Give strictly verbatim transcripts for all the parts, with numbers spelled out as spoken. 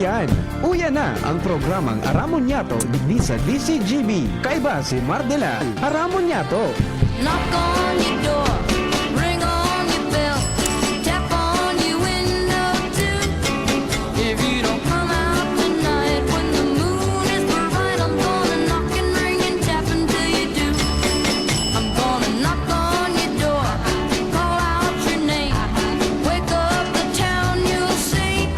Yan. Uya na ang programang Aramon Nyato digdi sa D C G B. Kaiba si Mardelal. Aramon Nyato. Knock on your door, ring on your bell, tap on your window too. If you don't come out tonight when the moon is bright, I'm gonna knock and ring and tap until you do. I'm gonna knock on your door, call out your name, wake up the town, you'll see.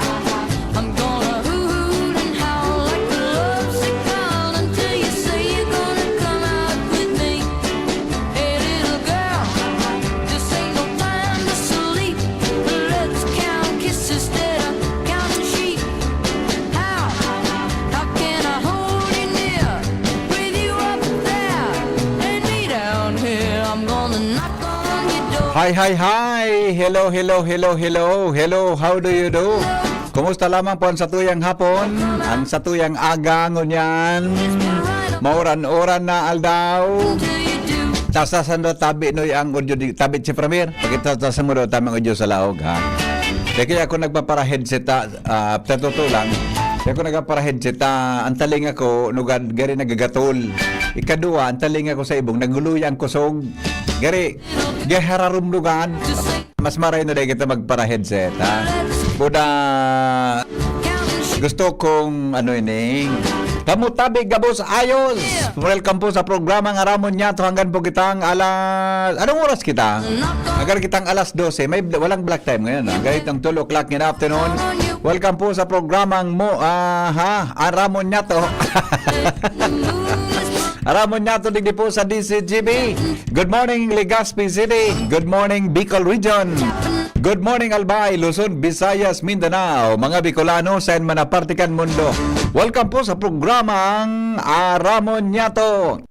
I'm gonna hoot and howl like a lovesick child until you say you're gonna come out with me. Hey, little girl, this ain't no time to sleep. Let's count kisses instead of counting sheep. How, how can I hold you near with you up there and me down here? I'm gonna knock on your door. Hi, hi, hi! Hello, hello, hello, hello. Hello, how do you do? Kumusta lamang po ang satuyang hapon, ang satuyang aga, ngunyan? Mauran-uran na aldaw. Tasa sanda tabi noy ang audio di, tabi si Premier. Pakita ta sa mundo tamang audio sa laog, ha? Kaya, kaya ako nagpapara-headset, ah, ah, sa totoo lang. Kaya ako nagpapara-headset, ah, ang talinga ko, nugad, gari nagagatol. Ikadua, ang talinga ko sa ibong, naguluya ang kusog. Gari, gahararum lugad. Mas maray na dai kita magpara-headset, ha? Buda, gusto kong, ano ini, kamo tabi gabos ayos. Welcome po sa programang Aramon Nyato. Hanggan po kitang alas, anong oras kita? Hanggan kitang alas dose. May bl-, walang black time ngayon, ha? Hanggang itong two o'clock in the afternoon. Welcome po sa programang mo, ah, ha? Aramon Nyato. Aramon Nyato digdi po sa D C G B. Good morning, Legazpi City. Good morning, Bicol Region. Good morning, Albay, Luzon, Visayas, Mindanao. Mga Bicolano, sain man na parte kan mundo. Welcome po sa programang Aramon Nyato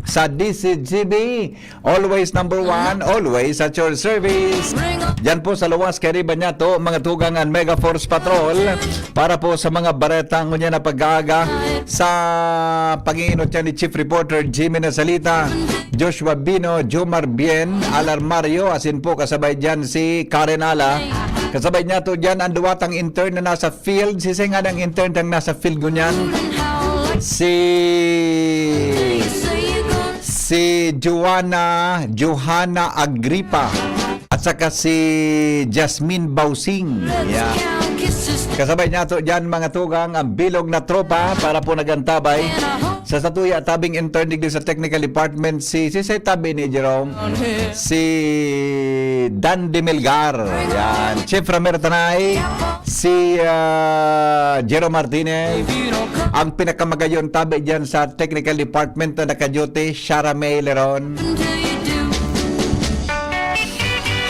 sa D C G B. Always number one, always at your service. Diyan po sa luwas, kaiba nyato, mga tugang an Mega Force Patrol. Para po sa mga bareta ngunyan na pag-aaga, sa pag-iinot niya ni Chief Reporter Jimmy Nasalita, Joshua Bino, Jomar Bien, Alar Mario, asin po kasabay diyan si Karen Ala. Kasabay niya to diyan ang duwatang intern na nasa field. Si Seng ang intern tang nasa field ngunyan. Si, si Joanna, Johanna Agripa. At saka si Jasmine Bausing. Yeah. Kasabay niya to diyan, mga tugang, ang bilog na tropa para po nagantabay sa satuya tabing intern digdi sa technical department, si, si, si tabi ni Jerome, si Dan de Melgar. Yan. Chief Ramir Tanay, si, ah, Jerome Martinez, ang pinakamagayon tabi diyan sa technical department na naka-duty, Shara May Leron.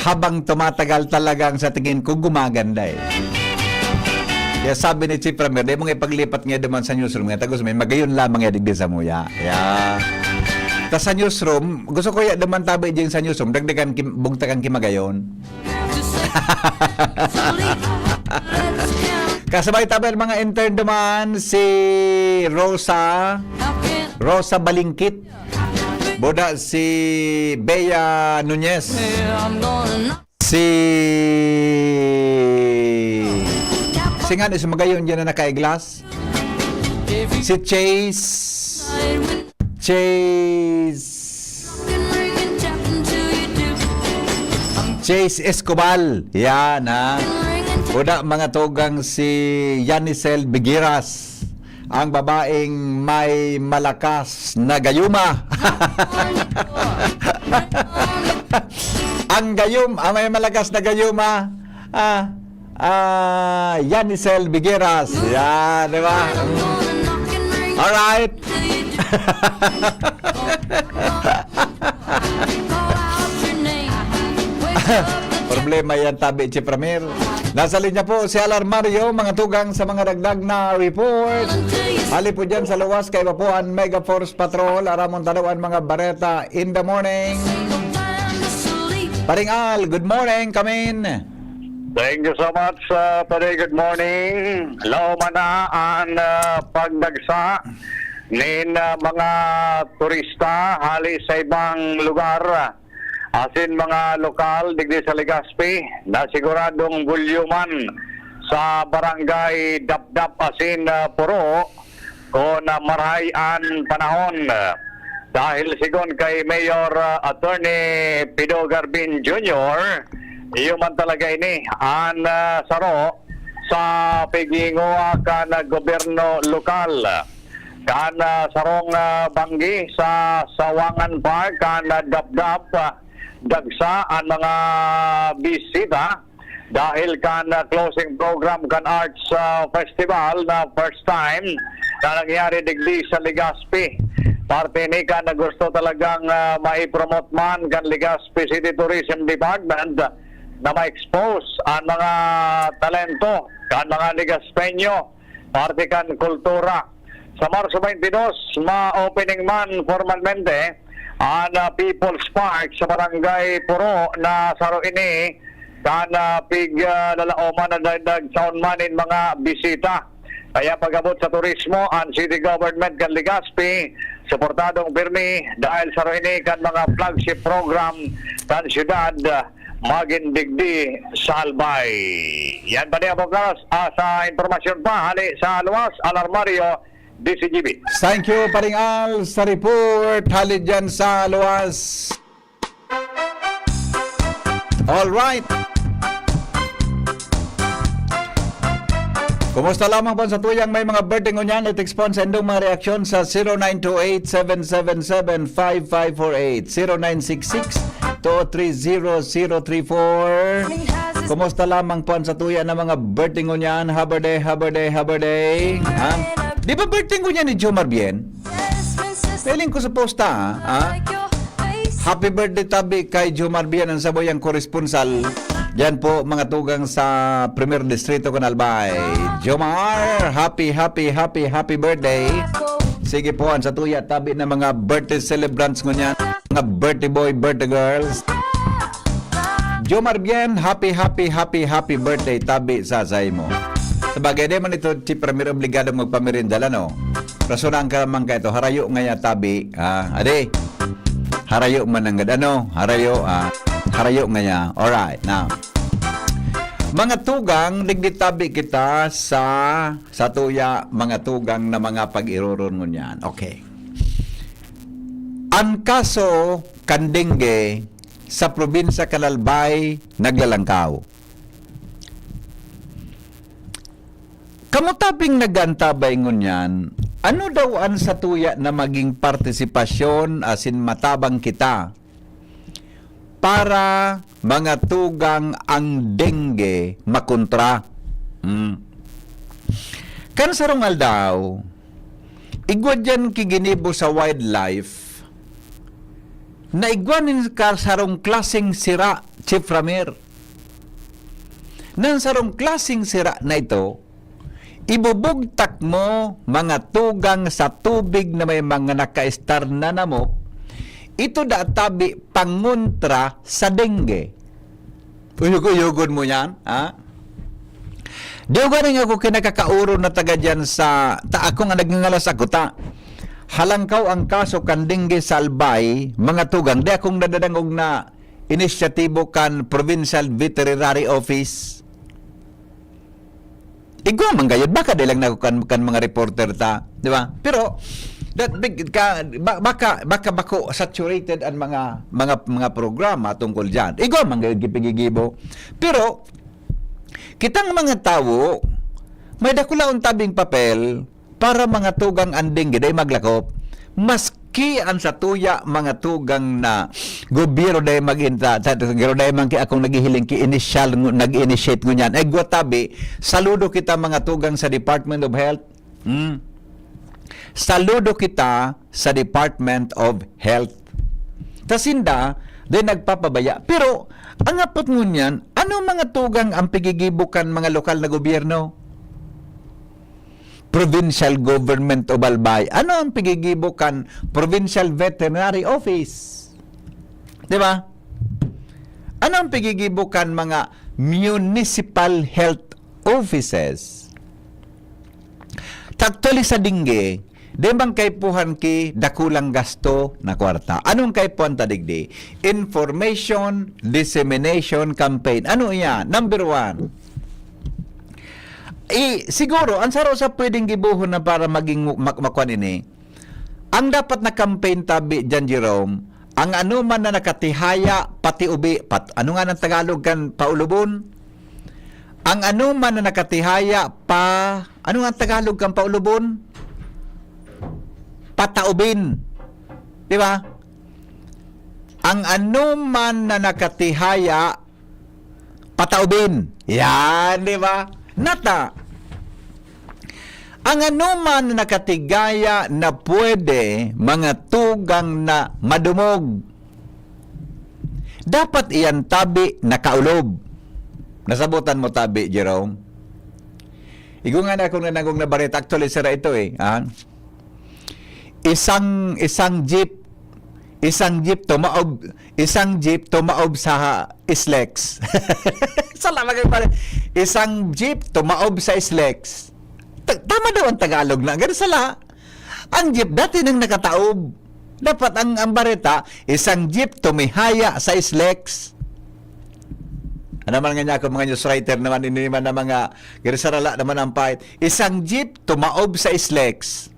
Habang tumatagal, talagang sa tingin ko, gumaganda eh. Kaya sabi ni Chief Ramir, "Di mo nga ipaglipat nga duman sa newsroom nga, tagos may magayon lamang nga digdi sa muya." Yeah. Ta sa newsroom, gusto ko ya duman tabi din sa newsroom, dagdagan kim-, bugtakan ki magayon. Kasabay tabi ang mga intern duman, si Rosa, Rosa Balingkit. Buda si Bea Nunez. Si, si nga ni, si magayon diyan na naka-eyeglass. Si Chase. Chase. Chase Escobar. Yan, ha. Buda, mga tugang, si Yanisel Bigiras. Ang babaeng may malakas na gayuma. Ang gayum-, ah, may malakas na gayuma. Ah, ah, Yanisel Bigiras. Yan, di ba? Alright. Problema yan, tabi, Chief Ramir. Nasa linya po si Alar Mario, mga tugang sa mga dagdag na report. Hali po dyan sa luwas, kaiba po ang Mega Force Patrol. Aramon tanawan mga bareta in the morning. Paring Al, good morning, come in. Thank you so much, uh, Pare. Good morning. Laom na an, uh, pagdagsa nin, uh, mga turista hali sa ibang lugar. Asin mga lokal digdi sa Legazpi na siguradong gulyoman sa Barangay Dapdap asin, ah, Puro, kun, ah, marahay an panahon. Dahil sigon kay Mayor, ah, Attorney Pido Garbin Junior, iyo man talaga ini an, ah, saro sa pighingoa kan gobyerno lokal. Kan, ah, sarong, ah, banggi sa Sawangan Park, kan, ah, Dapdap, ah, dagsa an mga bisita dahil kan, ah, closing program kan Arts, ah, Festival na first time na nangyari digdi sa Legazpi. Parte ni kan na gusto talagang, ah, maipromote man kan Legazpi City Tourism Department na ma-expose an mga talento kan mga Legazpeño, parte kan kultura. Sa Marso twenty-two, ma-opening man formalmente an, ah, People's Park sa Barangay Puro na saro ini kan, ah, pig, ah, lalaoman na dagdag saon man nin mga bisita. Kaya pag-abot sa turismo, an City Government kan Legazpi, suportadong pirmi dahil saro ini kan mga flagship program kan syudad, ah, magin digdi sa Albay. Yan pa niya bukas, ah, sa impormasyon pa, hali sa luwas, Alarmario, D C G B. Thank you, Paring Al, sa report. Hali dyan sa luwas. All right. Kumusta lamang po sa tuyang may mga birthday ngunyan? I-text po sa indong mga reaksyon sa zero nine two eight, seven seven seven, five five four eight, zero nine six six, two three zero, zero three four. Kumusta lamang po sa tuya na mga birthday ngunyan? Happy birthday, happy birthday, happy birthday. Ha? Di ba birthday ngunyan ni Jomar Bien? Feeling ko sa posta, ha? Ha? Happy birthday tabi kay Jomar Bien, ang saboyang koresponsal. Yan po, mga tugang sa Primer Distrito kan Albay. Jomar, happy, happy, happy, happy birthday. Sige po, an sa tuya tabi na mga birthday celebrants ngunyan, mga birthday boy, birthday girls. Jomar Bien, happy, happy, happy, happy birthday tabi sa saimo. Sabagay, di man ito si Primer obligado magpamerinda, ano? Rasonan ka man ka ito, harayo ngaya tabi, ah, ade. Harayo man nanggad, ano? Harayo, ah, harayo ngaya. Alright, now. Mga tugang, digdi tabi kita sa, sa tuya, mga tugang na mga pag-iroron ngunyan. Okay. An kaso kan dengue sa probinsya kan Albay naglalangkaw. Kamo tabing nag-aantabay ngunyan, ano daw an satuya na maging partisipasyon asin matabang kita para mga tugang ang dengue makontra? Hmm. Kan sarong aldaw, igwa diyan ki ginibo sa wildlife, na igwa nin ka-, sarong klaseng sira, Chief Ramir. Nan sarong klaseng sira na ito, ibubugtak mo mga tugang sa tubig na may mga nakaistar na namok, ito da tabi pangontra sa dengue. Uyog-uyogon mo yan, ha? Di ko ganing ako kinakakauro na taga dyan sa, ta, ako nga nagngangalas ako, ta. Halangkaw ang kaso kan dengue sa Albay, mga tugang, di akong nadadangog na inisyatibo kan Provincial Veterinary Office. Igwa man gayud, baka di lang na kan, kan mga reporter ta, di ba? Pero, that big, ka, ba, baka, baka bako saturated ang mga, mga, mga programa tungkol dyan. Igwa man gayud gipigigibo. Pero, kitang mga tawo, may dakulaon tabing papel para mga tugang anding giday maglakop. Maski an satuya mga tugang na gobyerno day mag-inta, ta-, ta-, garo day man ki akong naghihiling ki initial, ngu-, nag-initiate ngunyan. Ay, gwatabi, saludo kita mga tugang sa Department of Health. Hmm. Saludo kita sa Department of Health. Ta sinda, day nagpapabaya. Pero, ang apot ngunyan, ano mga tugang ang pigigibo kan mga lokal na gobyerno? Provincial Government of Albay. Ano ang pigigibo kan Provincial Veterinary Office? Di ba? Ano ang pigigibo kan mga municipal health offices? Ta actually sa dengue, di man kaipuhan ki dakulang gasto na kwarta. Anong kaipuhan ta digdi? Information dissemination campaign. Ano iya? Number one, Eh, siguro, ang saro sa pwedeng gibohon na para maging mak-, makuan ini, ang dapat na campaign tabi diyan, Jerome, ang anoman na nakatihaya, pati ubi, pat-, ano nga ng Tagalog kan paulubon? Ang anoman na nakatihaya, pa, ano nga ang Tagalog kan paulubon? Pataubin. Di ba? Ang anoman na nakatihaya, pataubin. Yan, di ba? Nata, ang anoman na nakatigaya na pwede, mga tugang na madumog, dapat iyan tabi nakaulob. Nasabutan mo tabi, Jerome? Igo nga na akong nanangog na bareta. Actually, sira ito eh. Ah? Isang, isang jeep, isang jeep tumaob, isang jeep tumaob sa Islex. Sala, mga pare. Isang jeep tumaob sa Islex. Ta-, tama daw ang Tagalog na. Ganun sala. Ang jeep dati nang nakataob. Dapat ang, ang bareta, isang jeep tumihaya sa Islex. Ano man nga niya ako, mga news writer naman, ini man na mga girisarala naman ang pahit. Isang jeep tumaob sa Islex.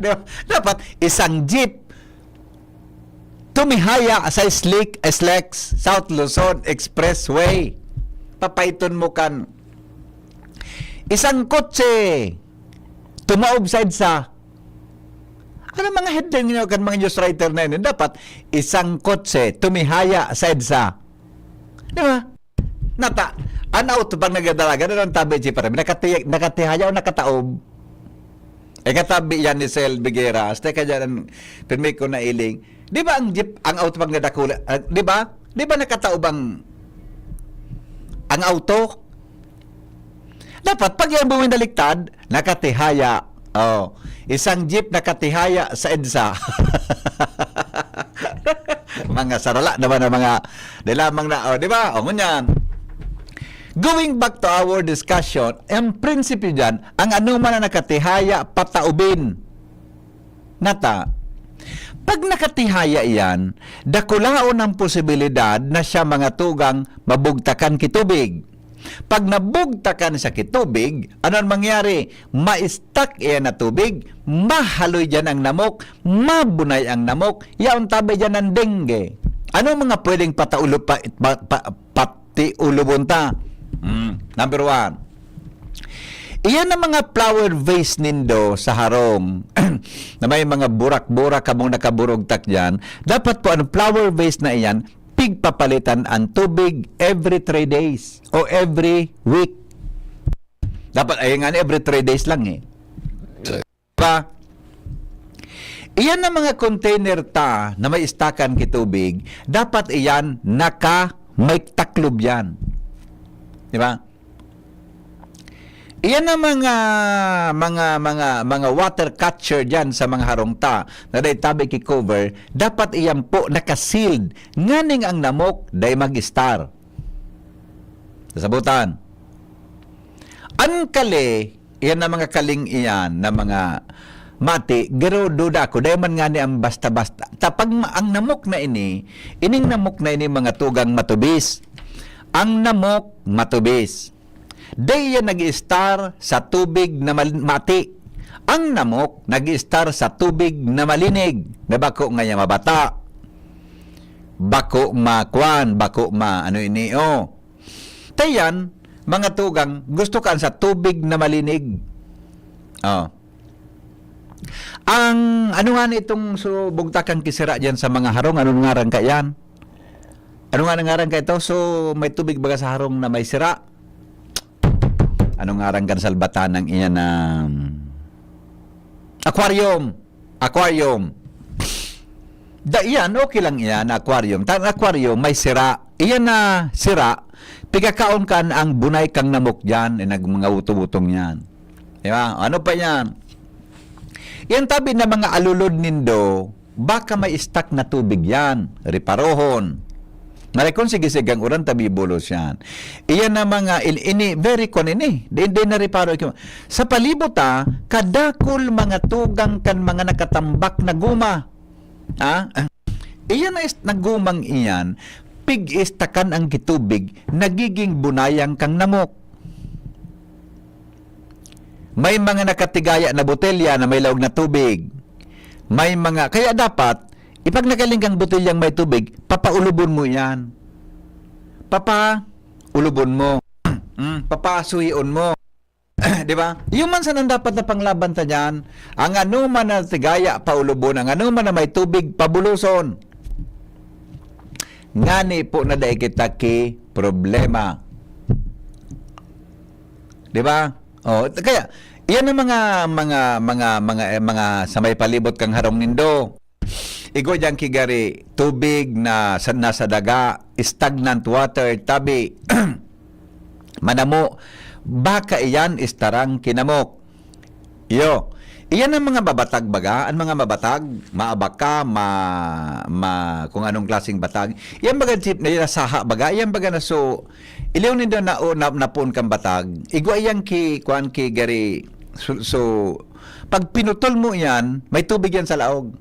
Di ba? Dapat isang jeep tumihaya sa Islik, Islex, South Luzon Expressway. Papaiton mo kan isang kotse tumaob sa EDSA. Ano mga headline niyo kan mga news writer na yun? Dapat isang kotse tumihaya sa EDSA. Di ba? Nata, an auto pag nagadalagan, ano ang tabi, Jeffrey? Nakati-, nakatihaya o nakataob? E katabi yan ni Sel Bigera. Hasta ka dyan, pirmi ko na iling. Di ba ang jeep, ang auto pag nadakula, ah, di ba? Di ba nakataob ang, ang auto? Dapat, pag yan buminaliktad, nakatihaya. Oh, isang jeep nakatihaya sa EDSA. Mga sarala naman ang mga, di lamang na, oh, di ba? O, ngunyan. Going back to our discussion, ang prinsipyo dyan, ang anoman na nakatihaya, pataubin. Nata, pag nakatihaya iyan, dakulaon ang posibilidad na siya, mga tugang, mabugtakan ki tubig. Pag nabugtakan siya ki tubig, ano ang mangyari? Ma-stuck iyan na tubig, mahaloy diyan ang namok, mabunay ang namok, yaon tabi diyan ang dengue. Ano ang mga pwedeng pataulo pa, pa, pa, patiulubon ta? Hmm, number one. Iyan ang mga flower vase nindo sa harong na may mga burak-burak kamong nakaburugtak diyan. Dapat po ang flower vase na iyan, pigpapalitan ang tubig every three days o every week. Dapat, ay nga, every three days lang eh. Diba? Iyan ang mga container ta na may istakan ki tubig, dapat iyan naka may taklob yan. Di ba? Iyan ang mga, mga, mga, mga water catcher dyan sa mga harong ta na dai tabi ki cover, dapat iyan po naka-sealed, nganing ang namok dai mag-star. Sasabutan. An kali, iyan na mga kaling iyan na mga mati, garo duda ko, dai man ngani ang basta-basta. Ta pag ma-, ang namok na ini, ining namok na ini, mga tugang, matubis. Ang namok, matubis. Dai yan nag-i-star sa tubig na mal-, mati. Ang namok, nag-i-star sa tubig na malinig, na bako ngaya mabata. Bako makwan, bako ma-, ano ini, oh. Tayan, mga tugang, gusto ka sa tubig na malinig. Oh. Ang, ano nga na itong so, bugtakan ki sira dyan sa mga harong? Anong ngaran ka yan? Ano nga na ngaran ka ito? So, may tubig baga sa harong na may sira? Anong ngaran kan salbatanang iyan na aquarium? Aquarium. Da, iyan, okay lang iyan, aquarium. Ta-, aquarium, may sira. Iyan na sira, pigakaon kan ang bunay kang namok dyan, eh, nag-, mga utong-utong yan. Di ba? Ano pa yan? Yan tabi na mga alulod nindo, baka may stuck na tubig yan. Reparohon. Maray kung sige-sige ang uran, tabi bulos yan. Iyan na mga, in-, ini, very con ini. Di, di na reparo. Sa palibot, ah, kadakol mga tugang kan mga nakatambak na guma. Ah? Iyan na is-, na gumang iyan, pig-istakan ang kitubig, nagiging bunayang kang namok. May mga nakatigaya na botelya na may laog na tubig. May mga, kaya dapat, ipag nakahiling kang botelyang may tubig, papaulubon mo iyan. Papaulubon mo. Mm, papasuhion mo. Di ba? Yun man sana dapat na panglaban ta diyan. Ang anoman na tigaya, paulubon. Ang anoman na may tubig, pabuloson. Ngani po na dai kita ki problema. Di ba? Oh, kaya, iyan ang mga, mga, mga, mga, eh, mga sa may palibot kang harong nindo. Igwa diyan ki gari tubig na sa, nasa daga, stagnant water, tabi. Manamo, baka iyan istarang kinamok. Iyo. Iyan ang mga mabatag baga, ang mga mabatag, maabaka, ma, ma, kung anong klaseng batag. Iyan baga jeep na iyan, saha baga, iyan baga na so, iliw nindo na, o, na, napoon kang batag. Igwa iyan ki, kuan ki gari, so, so, pag pinutol mo iyan, may tubig yan sa laog.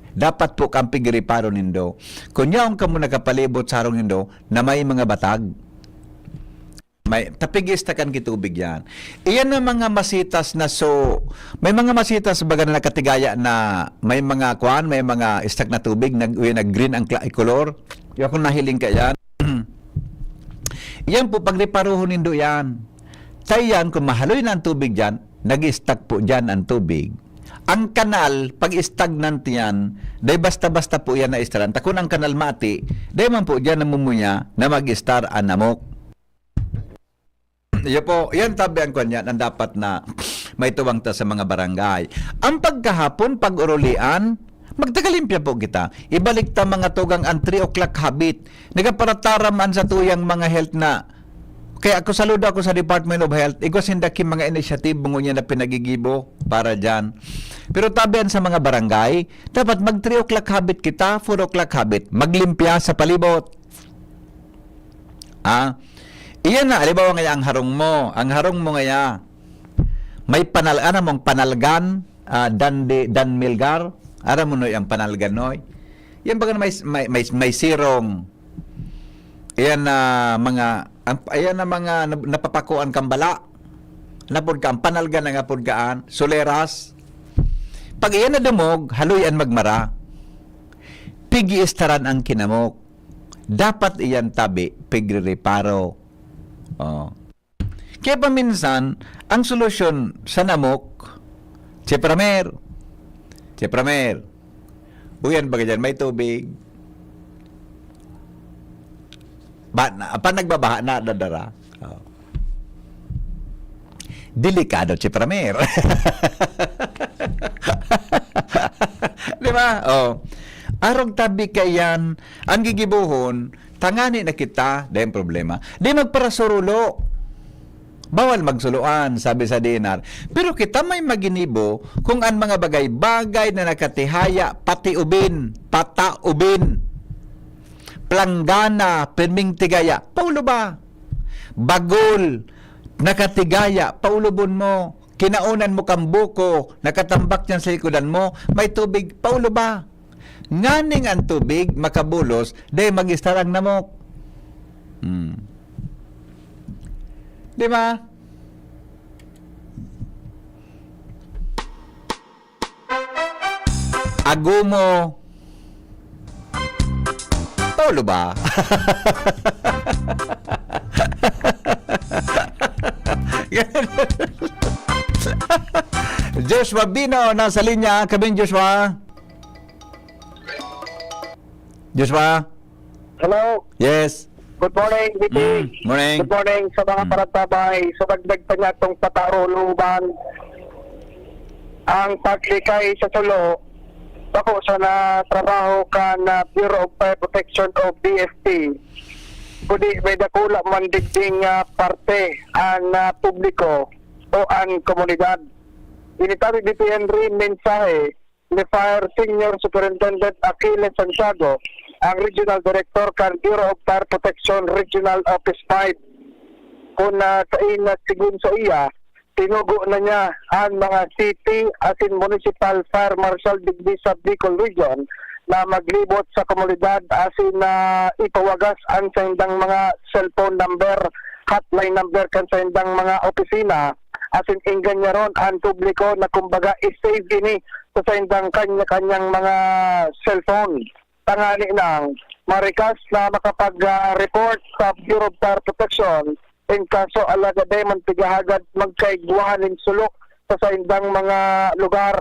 Dapat po kang pigiriparo nindo. Kun yaon kamo nakapalibot sa harong nindo na may mga batag. May, tapigis ta kan kitubig yan. Iyan na mga masitas na so, may mga masitas baga na nakatigaya na may mga kuan, may mga istak na tubig, nag, uy, nag-green ang kla-, kolor. Yung akong nahiling ka yan. Yan po, pagreparohon nindo yan. Tay yan, kung mahaloy na ang tubig dyan, nag-stuck po dyan ang tubig. Ang kanal, pag stagnant yan, dahil basta-basta po yan na-staran. Ta kun ang kanal mati, dahil man po dyan namumuya na mag-star ang namok. Iyo po, yan tabi ang kwan yan, ang dapat na may tuwang ta sa mga barangay. Ang pagkahapon, pag-urulian, magtagalimpya po kita. Ibalik ta mga tugang ang three o'clock habit. Nagaparataram an sa tuyang mga health na. Kaya ako, saludo ako sa Department of Health. Igwa sinda ki mga initiative, mga niya na pinagigibo para dyan. Pero tabi an sa mga barangay, dapat mag three o'clock habit kita, four o'clock habit. Maglimpya sa palibot. Ah, iyan na, halimbawa ngaya ang harong mo. Ang harong mo ngaya, may panal-, ano mong panalgan, ah, dan di, dan milgar. Aram mo no, ang panalgan, noy? Yan baga may, may, may, may sirong. Ayan na mga, ang, ayan na mga nap-, napapakuan kang bala. Napod ka, ang panalgan na nga pod kaan, suleras. Pag iyan na dumog, haluy an magmara. Pigi-istaran ang kinamok. Dapat iyan tabi, pigrireparo. Oh. Kaya paminsan, ang solusyon sa namok, Chepramer. Chepramer. Uyan baga dyan, may tubig. Ba, na, pa nagbabaha na, dadara. Oh. Delikado, Chepramer. Di ba? Oh. Arog tabi kaiyan, ang gigibohon, tangani na kita, dahil problema. Di magparasurulo. Bawal magsuluan, sabi sa D N R. Pero kita may maginibo kung ang mga bagay-bagay na nakatihaya, pati ubin, pata ubin, planggana, pirming tigaya, paulo ba? Bagol, nakatigaya, paulubon mo. Kinaonan mo kang buko, nakatambak niyan sa likodan mo, may tubig, paulo ba? Nganing ang tubig makabulos, dai mag-istar ang namok. Hmm. Di ba? Agumo. Paulo ba? Joshua Bino, nasa linya. Kaming Joshua. Joshua? Hello. Yes. Good morning, B P. Mm, morning. Good morning sa mga Mm. paratabay. Sa dagdag pa niya itong pataruloban, ang paglikay sa sulo, bako sa na trabaho kan, ah, Bureau of Fire Protection o B F P. Kundi may dakula man digding, ah, parte ang, ah, publiko o ang komunidad. Initabi B P Henry mensahe ni Fire Senior Superintendent Achilles Santiago, ang Regional Director kan Bureau of Fire Protection Regional Office five. Kun, ah, sa ina, sigun sa iya, tinugo na niya ang mga city asin municipal fire marshal digdi sa Bicol Region na maglibot sa komunidad asin na ipawagas ang saindang mga cellphone number, hotline number kan saindang mga opisina asin engganyaron an publiko na kumbaga i-save ini sa saindang kanya-kanyang mga cellphone. Tangani lang, marikas na makapag-report sa Bureau of Fire Protection in kaso alagad dai man tigahagad magkaigwahan nin sulo sa saindang mga lugar.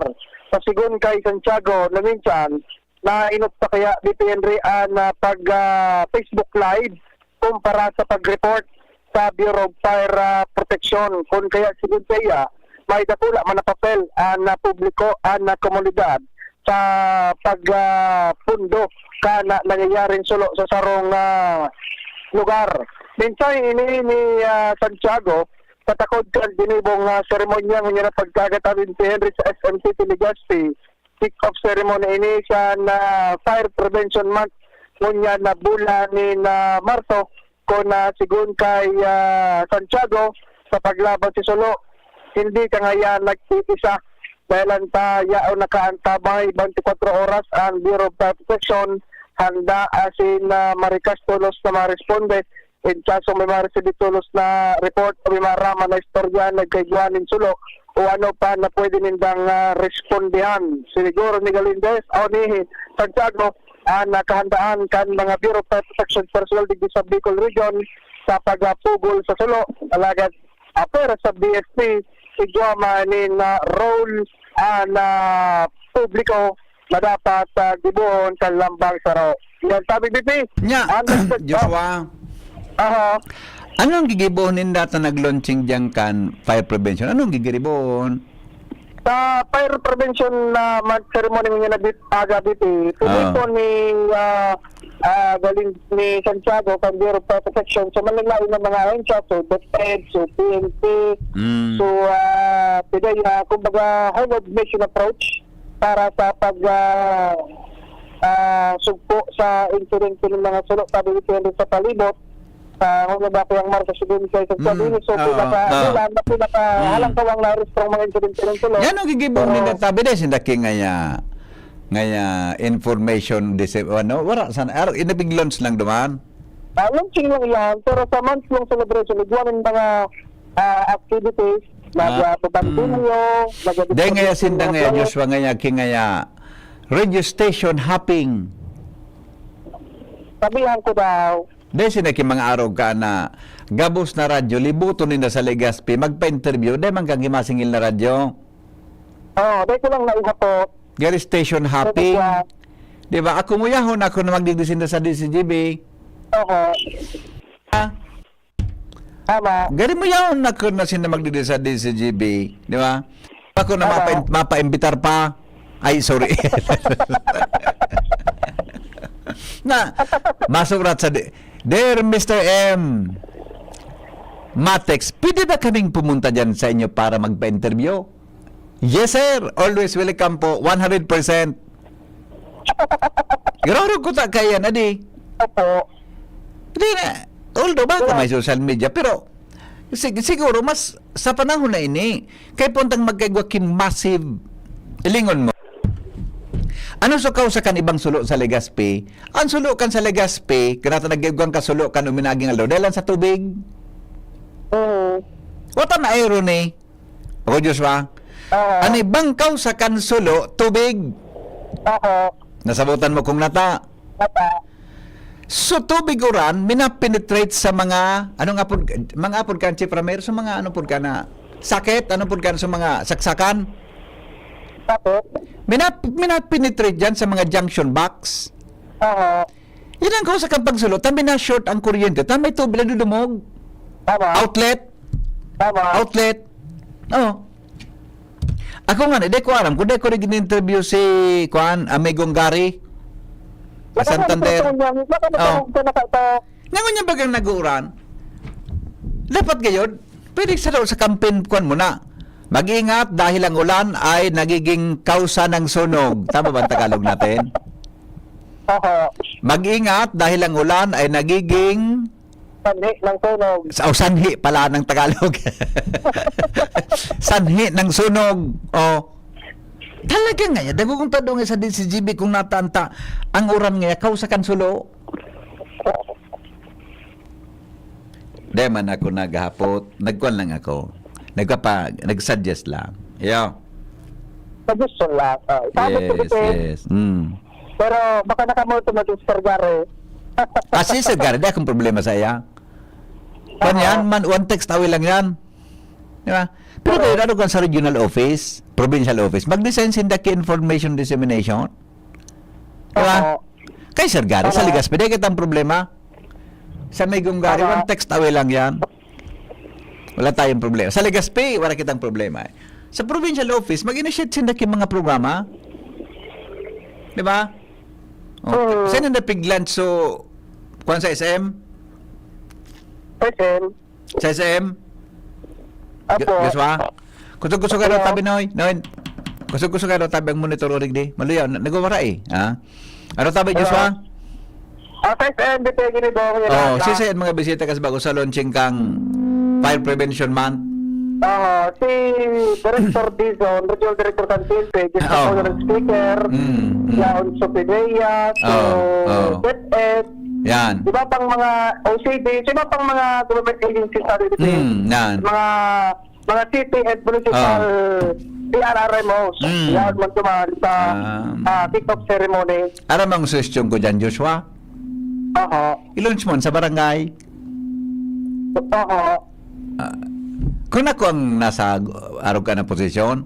Pasigon kay Santiago na minsan, nainot pa kaya dito, Henry, an, ah, pag, ah, Facebook Live kumpara sa pag-report sa Bureau of Fire, ah, Protection. Kun kaya, sigon saiya, may dakula man na papel an, ah, publiko, an, ah, komunidad sa pag, ah, pundo kan, ah, nangyayaring sulo sa sarong, ah, lugar. Mensahe ini ni, ah, Santiago sa takod kan ginibong, ah, seremonya ngunyan na pagkagatabi ni Henry sa S M T Legazpi, kick-off ceremony ini sa, ah, Fire Prevention Month ngunyan na bulan ni, ah, Marso, kun, ah, sigon kay, ah, Santiago, sa paglaban sa sulo, hindi ka ngayan nag-iisa. Dahil ang ta-, yaon nakaantabay twenty-four oras ang Bureau of Fire Protection, handa asin, ah, marikas tolos na maresponde in kaso may maresibir tolos na report o may maraman na istorya nagkaigwa nin sulo o ano pa na pwede nindang, ah, respondihan. Siniguro ni Galindez o ni Santiago ang, ah, kahandaan kan mga Bureau of Fire Protection personnel digdi sa Bicol Region sa pagpugol sa sulo. Alagad, apwera sa B F P, igwa man nin, ah, role an, ah, publiko na dapat, ah, gibohon sa lambang saro. Yan, sabi, B P. Nya, Ang nagtag-, Joshua, aha. Anong gigibohon ninda ta nag-launching diyan kan fire prevention? Anong gigibohon? Sa fire prevention na mag-, ceremony ngayon na bit-, aga, B P, Ah. pinito ni, ah, ah, galing ni Santiago, kan Bureau of Fire Protection. So, manlalain ng mga ahensya, so, DepEd, so, P N P, Mm. so, ah, today, ah, kumbaga, high mission approach para sa pag, ah, ah, sugpo sa insidente ng mga sulo, sabi ni Henry, sa palibot. Sa Hungabakuyang Mar sa Sibin, sa isang Mm. Sabines, so, Oo, pinaka-, oo. Ulan na pinaka-, Mm. halangkawang na-register ang mga insidente ng sulo. Yan ang gigibong Pero nila, sabi na, sinda ki ngaya, ngaya information, dise-, ano, wala sana, ar-, inabig launch lang duman. Ah, launching lang yan, pero sa month-long celebration, igwa nin mga, ah, activities, Ah. nagpapandilyo, Mm. nagdidisco-, Dahil ngaya sinda ngaya, mga Joshua, ngaya, ki ngaya, radio station hopping. Sabihan ko daw. Dai sinda ki mga arog ka na gabos na radyo, libuton ninda sa Legazpi, magpa-interview, dai man kang gimasingil na radyo. Oo, dai ko lang naihapot. Gari station hopping. Di ba? Ako muyahon ako na magdigdi sinda sa D C G B. Oo. Ah. Tama. Gari muyahon ako na sinda magdigdi sa D C G B. Di ba? Ako na Tama. mapa-, mapa-imbitar pa. Ay, sorry. Na, masurat sa di-, Dear Mister M, Matex, pwede ba kaming pumunta dyan sa inyo para magpa-interview? Yes, sir. Always welcome po. One hundred percent. Grabe ko ta kaya na di. Opo. Di na. Although baka Wala. may social media, pero sig-, siguro mas sa panahon na ini, kay puntang magkaigwa ki massive, ilingon mo. Ano sa kausa kan ibang sulo sa Legazpi? Ang sulo kan sa Legazpi, kanata nagkaigwang kasulo kan uminaging aldaw, dahil lang sa tubig. Oo. What an irony. Ako, Joshua. Oo. Ang ibang kausa kan sulo, tubig. Oo. Nasabutan mo kung nata. Nata. So, tubig uran, minapenetrate sa mga, anong apod, mga apod ka, Chief Ramir? Sa mga, ano pod ka na, sakit? Ano pod ka na sa mga saksakan? Tapos? Minap-, minapenetrate dyan sa mga junction box. Oo. Yan ang kausa kan pagsulo. Tambi na short ang kuryente. Tambi tubig na dudumog. Tama. Outlet. Tama. Outlet. Oh. Ako nga, di ko aram kung di ko rin in-interview si, kuan, Amigong Gary. Sa Baka Santander. Baka Oh. Baka Nga ngunyan bagang nag-uuran, dapat gayod, pwede sa daw sa campaign, kuwan mo na. Mag-ingat dahil ang ulan ay nagiging kausa ng sunog. Tama ba ang Tagalog natin? Oho. Mag-ingat dahil ang ulan ay nagiging Sanhi ng sunog. Sa, oh, sanhi pala ng Tagalog. Sanhi ng sunog. Oh. Talaga nga yan. Dagugong tadong sa D C G B kung natanta ang uran nga kausa kan sulo. Di man ako naghapot. Nagkuan lang ako. Nagpapa-, nag-suggest lang. Iyo. Suggestion lang. Oh, sabi ko, yes, kasi, yes. Mm. Pero baka nakamulto mo si Sir Gary. Ah, si Sir Gary, di akong problema sa iya. Kwan Oo. yan, man, one text away lang yan. Di ba? Pero Oo. kayo, ano kung sa regional office, provincial office, mag-design sinda ki information dissemination. Di ba? Oo. Kay Sir Gary, sa Oo. Legazpi, di kitang problema. Sa may Gunggari, Oo. one text away lang yan. Wala tayong problema. Sa Legazpi, wala kitang problema eh. Sa provincial office, mag-initiate sinda ki mga programa. Di ba? Oh, Mm. saan ang napiglan? So, kwan sa S M? S M. Sa S M? Apo. Joshua? Kusog-kusog ka daw Hello. tabi, Noy. Noy, kusog-kusog ka daw tabi ang monitor, orig di. Maluya, na-, nagwawara eh. Ha? Ano tabi, Hello. Joshua? Ah, sa S M, dito yung ginibawang nila. Oh, Na- sisay ang mga bisita kas bago sa launching kang Fire Prevention Month? Oo, si Director Dizon, Regional Director Cantinte, guest Oh. of honor speaker, Mm, mm. Yaon Sopedeya, so, Oh, oh. DepEd, Yan. iba pang mga O C D, iba pang mga government agencies sa Philippines. Mm, yan. Mga, mga city and municipal Ah. P R R M Os. Mm. Yan, man duman sa, Ah. ah, kick-off ceremony. Aram ang suggestion ko dyan, Joshua? Oho. I-launch mo sa barangay. Oho. Ah, kung ako ang nasa arog ka na posisyon,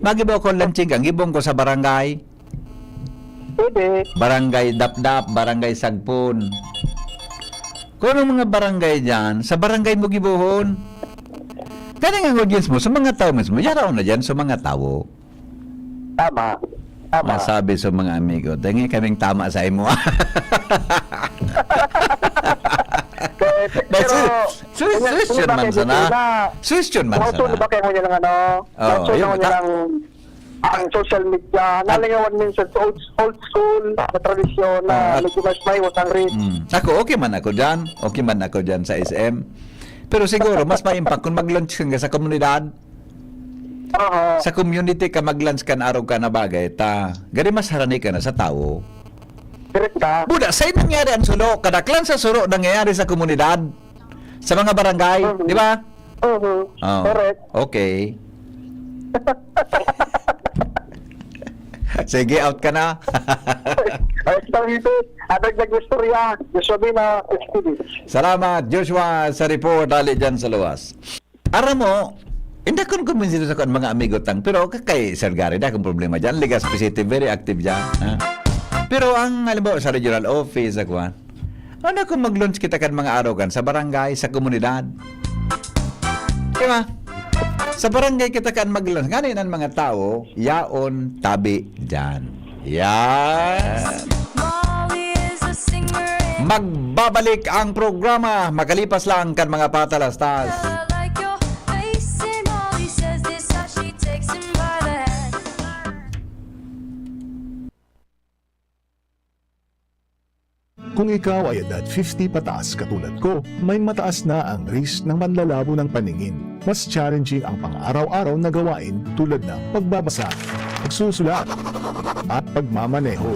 magibo ko launching, ang gibong ko sa barangay. Pwede. Barangay Dapdap, Barangay Sagpon. Kung anong mga barangay dyan, sa barangay mo gibohon. Kaya ang audience mo, sa mga tao mismo, yaraon na dyan, sa mga tao. Tama. Tama. Masabi sa mga amigo, "Dangi kaming tama sa imo." Pero, That's pero, it. Su-, yun nga, suggestion yun nga man kay sana. Dipina. Suggestion man Nauso sana. na ba kayo ngunyan ng ano? Oh, Nauso na yun. ngunyan Ka- ng, ang social media. Ah. Nalingawan minsan sa old, old school na tradisyon na Ah. medyo mas maiwas ang risk. Mm. Ako, okay man ako dyan. Okay man ako dyan sa S M. Pero siguro, mas ma-impact kung mag-launch ka sa komunidad. Oo. Sa community ka mag-launch kan arog ka na bagay, ta gari mas harani ka na sa tawo. Direkta. Buda, sa'yo nangyari ang sulo. Kadaklan sa sulo nangyayari sa komunidad, sa mga barangay, Mhm. di ba? Mhm. Oh. Correct. Okay. Sige, out ka na. Ay, ito, ito. Abag nag-istorya. Gusto mo na, experience. Salamat, Joshua, sa report. Dali dyan sa luwas. Aram mo, hindi ako kumbinsido sa kuan, mga amigo tang, pero ka-, kay Sir Gary, dakong problema dyan. Legazpi City, very active dyan. Ha? Pero ang, halimbawa, sa regional office, sa kuan, ano kung mag-launch kita kan mga arogan sa barangay, sa komunidad? Di ba? Sa barangay kita kan mag-launch. Ngani ang mga tao, yaon, tabi dyan. Yan. Magbabalik ang programa makalipas lang kan mga patalastas. Kung ikaw ay edad fifty pataas katulad ko, may mataas na ang risk ng manlalabo ng paningin. Mas challenging ang pang-araw-araw na gawain tulad ng pagbabasa, pagsusulat, at pagmamaneho.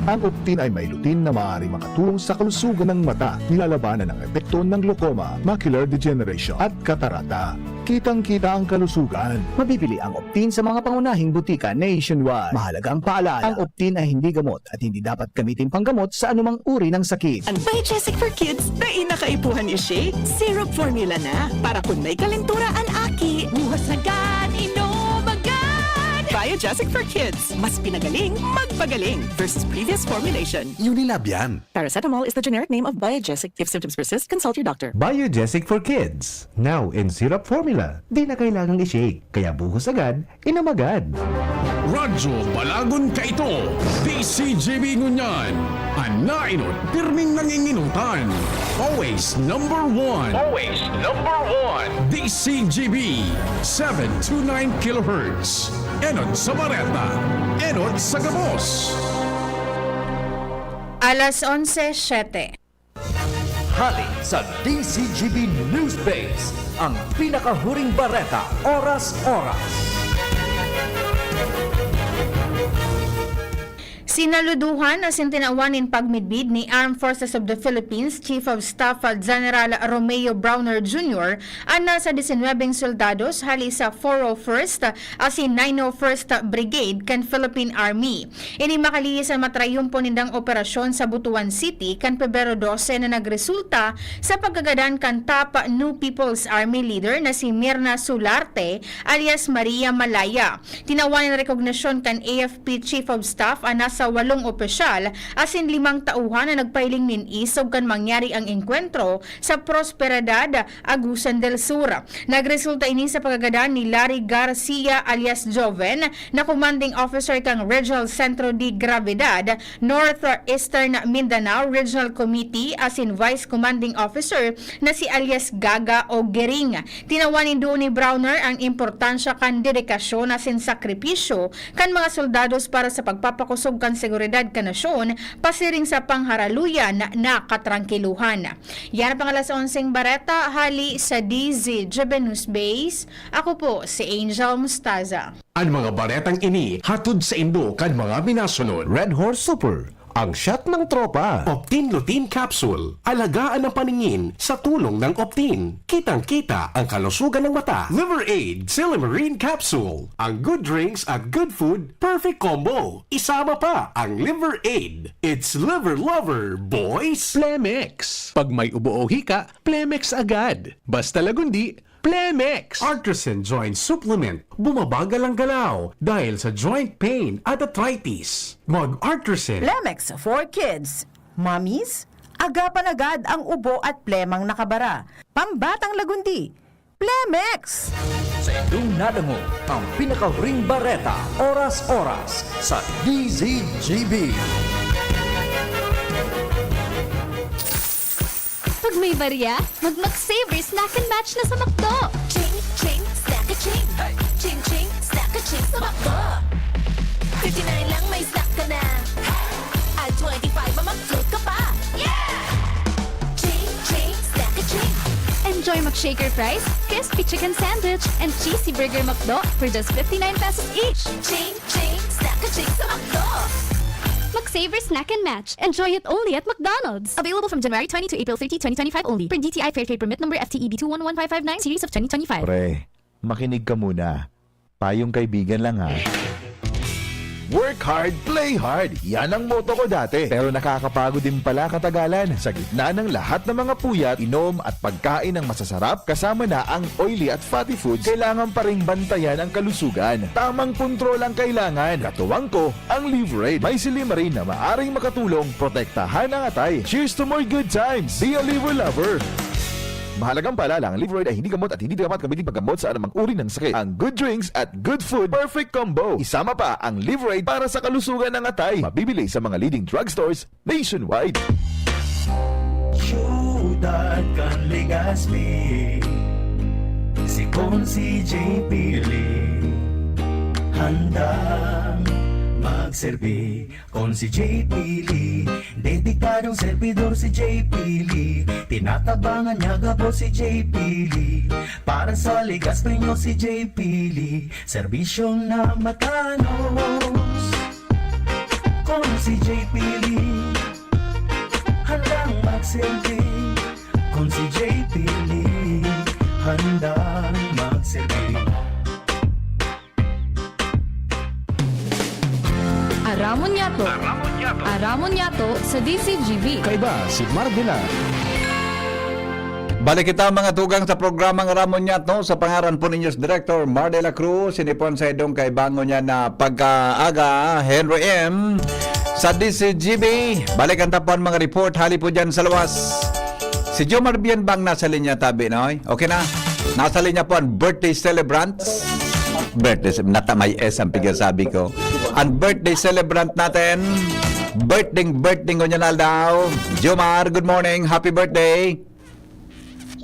Ang Optin ay may lutein na maaaring makatulong sa kalusugan ng mata, nilalabanan ang epekto ng glaucoma, macular degeneration, at katarata. Kitang-kita ang kalusugan. Mabibili ang Optin sa mga pangunahing butika nationwide. Mahalagang paalala, ang Optin ay hindi gamot at hindi dapat gamitin panggamot sa anumang uri ng sakit. Ang Biogesic for Kids, dai na kaipuhan i-shake. Syrup formula na. Para kun may kalentura an aki. Buhas agad, inom agad! Biogesic for Kids. Mas pinagaling, magpagaling. Versus previous formulation. Unilab yan. Paracetamol is the generic name of Biogesic. If symptoms persist, consult your doctor. Biogesic for Kids. Now in syrup formula. Di na kailangang i-shake. Kaya buhos agad, inom agad. Radyo Balagon Kaito, D C G B ngunyan. An nainot, pirming nanginginutan. Always number one. Always number one. D C G B, seven two nine kilohertz. Enot sa bareta, enot sa gabos. Alas onse siyete. Hali sa D C G B News Base, ang pinakahuring bareta, oras-oras. Sinaluduhan asin tinawan nin pagmidbid ni Armed Forces of the Philippines Chief of Staff General Romeo Brawner Junior an nasa disinwebeng soldados hali sa four oh first asin nine oh first Brigade kan Philippine Army. Ini makalihis an matrayumpo nindang operasyon sa Butuan City kan Pebrero dose na nagresulta sa pagkagadan kan top New People's Army leader na si Mirna Sularte alias Maria Malaya. Tinawan nin rekognasyon kan A F P Chief of Staff an nasa walong opisyal asin limang tauhan na nagpahiling nin isog kan mangyari ang engkwentro sa Prosperidad, Agusan del Sur. Nagresulta ini sa pagkagadan ni Larry Garcia alias Joven na Commanding Officer kan Regional Centro de Gravidad, North Eastern Mindanao Regional Committee asin Vice Commanding Officer na si alias Gaga o Gering. Tinawan nin duo ni Brawner ang importansya kan dedikasyon asin sakripisyo kan mga soldados para sa pagpapakosog kan seguridad kan nasyon pasiring sa pangharaluyan na katrangkiluhan. Yan ang pang alas onseng bareta hali sa D Z G B News Base. Ako po si Angel Mustaza. An mga baretang ini hatod saindo kan mga minasunod. Red Horse Super, ang shot ng tropa. Optin Lutein Capsule, alagaan ang paningin sa tulong ng Optin. Kitang-kita ang kalusugan ng mata. Liver Aid, Silymarin Capsule, ang good drinks at good food, perfect combo. Isama pa ang Liver Aid. It's Liver Lover, boys! Plemex. Pag may ubo o hika, Plemex agad. Basta Lagundi, Plemex! Artresin Joint Supplement, bumabagal ang galaw dahil sa joint pain at arthritis. Mag-Artresin! Plemex for kids. Mommies, agapan agad ang ubo at plemang nakabara. Pambatang Lagundi, Plemex! Sa indong nadangog ang pinakahuring bareta, oras-oras, sa D Z G B. Pag may barya, mag-McSaver Snack and Match na sa McDo. Ching, ching, snack a ching. Ching, ching, snack a ching sa McDo. Fifty-nine lang may snack ka na. At twenty-five, ma-McFloat ka pa. Yeah! Ching, ching, snack a ching. Enjoy McShaker fries, crispy chicken sandwich, and cheesy burger McDo for just fifty-nine pesos each. Ching, ching, snack a ching sa McDo. McSaver Snack and Match. Enjoy it only at McDonald's. Available from January twenty to April thirty, twenty twenty-five only. Per D T I Fair Trade Permit Number F T E B two one one five five nine, Series of twenty twenty-five. Pre, makinig ka muna. Payong kaibigan lang, ha. Work hard, play hard. Yan ang motto ko dati. Pero nakakapagod din pala katagalan. Sa gitna ng lahat ng mga puyat, inom at pagkain ng masasarap, kasama na ang oily at fatty foods, kailangan pa ring bantayan ang kalusugan. Tamang kontrol ang kailangan. Katuwang ko, ang Liver Aid. May silymarin na maaring makatulong protektahan ang atay. Cheers to more good times! Be a Liver Lover! Mahalagang paalala, ang Liver Aid ay hindi gamot at hindi dapat gamitin paggamot sa anumang uri ng sakit. Ang good drinks at good food, perfect combo. Isama pa ang Liver Aid para sa kalusugan ng atay. Mabibili sa mga leading drugstores nationwide. Siyudad kan Legazpi, si Consi J P Lee, handang magserbi. Consi J P Lee, dedikadong servidor si J P Lee. Tinatabangan niya gabos si J P Lee. Para sa Legazpi nyo si J P Lee, serbisyong na matanos. Consi J P Lee, handang magserbi. Consi J P Lee, handang magserbi. Aramon niyato. Aramon niyato. Aramon niyato sa D Z G B. Kaiba si Mar Dilar. Balik kita, mga tugang, sa programang Aramon Niyato sa pangaran po ninyo si Director Mar de la Cruz, sinipon sa idong kaibangon niya na pagkaaga, Henry M. Sa D Z G B, balikan ta po ang mga report hali po dyan sa luwas. Si Jomar Bien bang nasa linya, tabi, noy? Okay na? Nasa linya po ang birthday celebrant. Birthday, nata may S ang pigsasabi ko. Ang birthday celebrant natin, birthday, birthday ngunyan aldaw. Jomar, good morning. Happy birthday.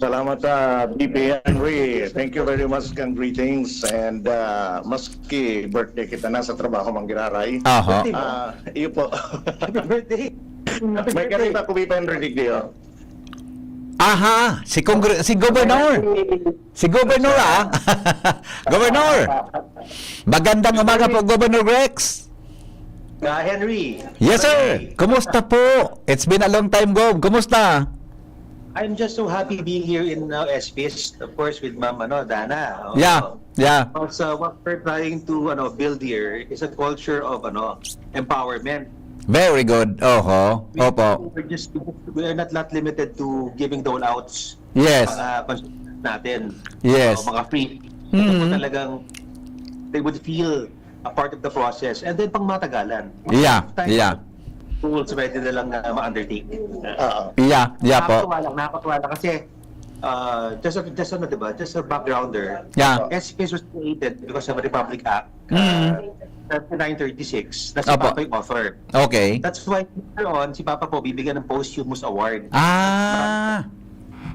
Salamat sa B P Henry. Thank you very much kang greetings. And ah, maski birthday kita, nasa trabaho man giraray. Aha. Ah, iyo po. Happy birthday. May karita ko, Henry, digdi, oh. Aha, si Congre-, si Governor. Si Governor, ah. Governor. Magandang umaga po, Governor Rex. Ka Henry. Yes, sir. Kumusta po? It's been a long time, Gob. Kumusta? I'm just so happy being here in uh, S P S, of course, with Ma'am ano, Dana. Oh. Yeah, yeah. Because uh, what we're trying to ano, build here is a culture of ano, empowerment. Very good. Oho. Opo. We're just, we are not, not limited to giving dole-outs Yes. Mga constituents natin. Yes. O, mga free. Mm. Ito po talagang they would feel a part of the process and then pang matagalan. Yeah, Time yeah. Schools, pwede na lang uh, ma-undertake. Oo. Yeah, yeah po. Nakakatuwa lang, nakakatuwa lang kasi uh, just a, just ano, diba? Just a backgrounder. Yeah. S P S was created because of Republic Act Mm. uh, thirty-nine thirty-six na si Opo. Papa yung author. Okay. That's why later on, si Papa po bibigyan ng posthumous award. Ah.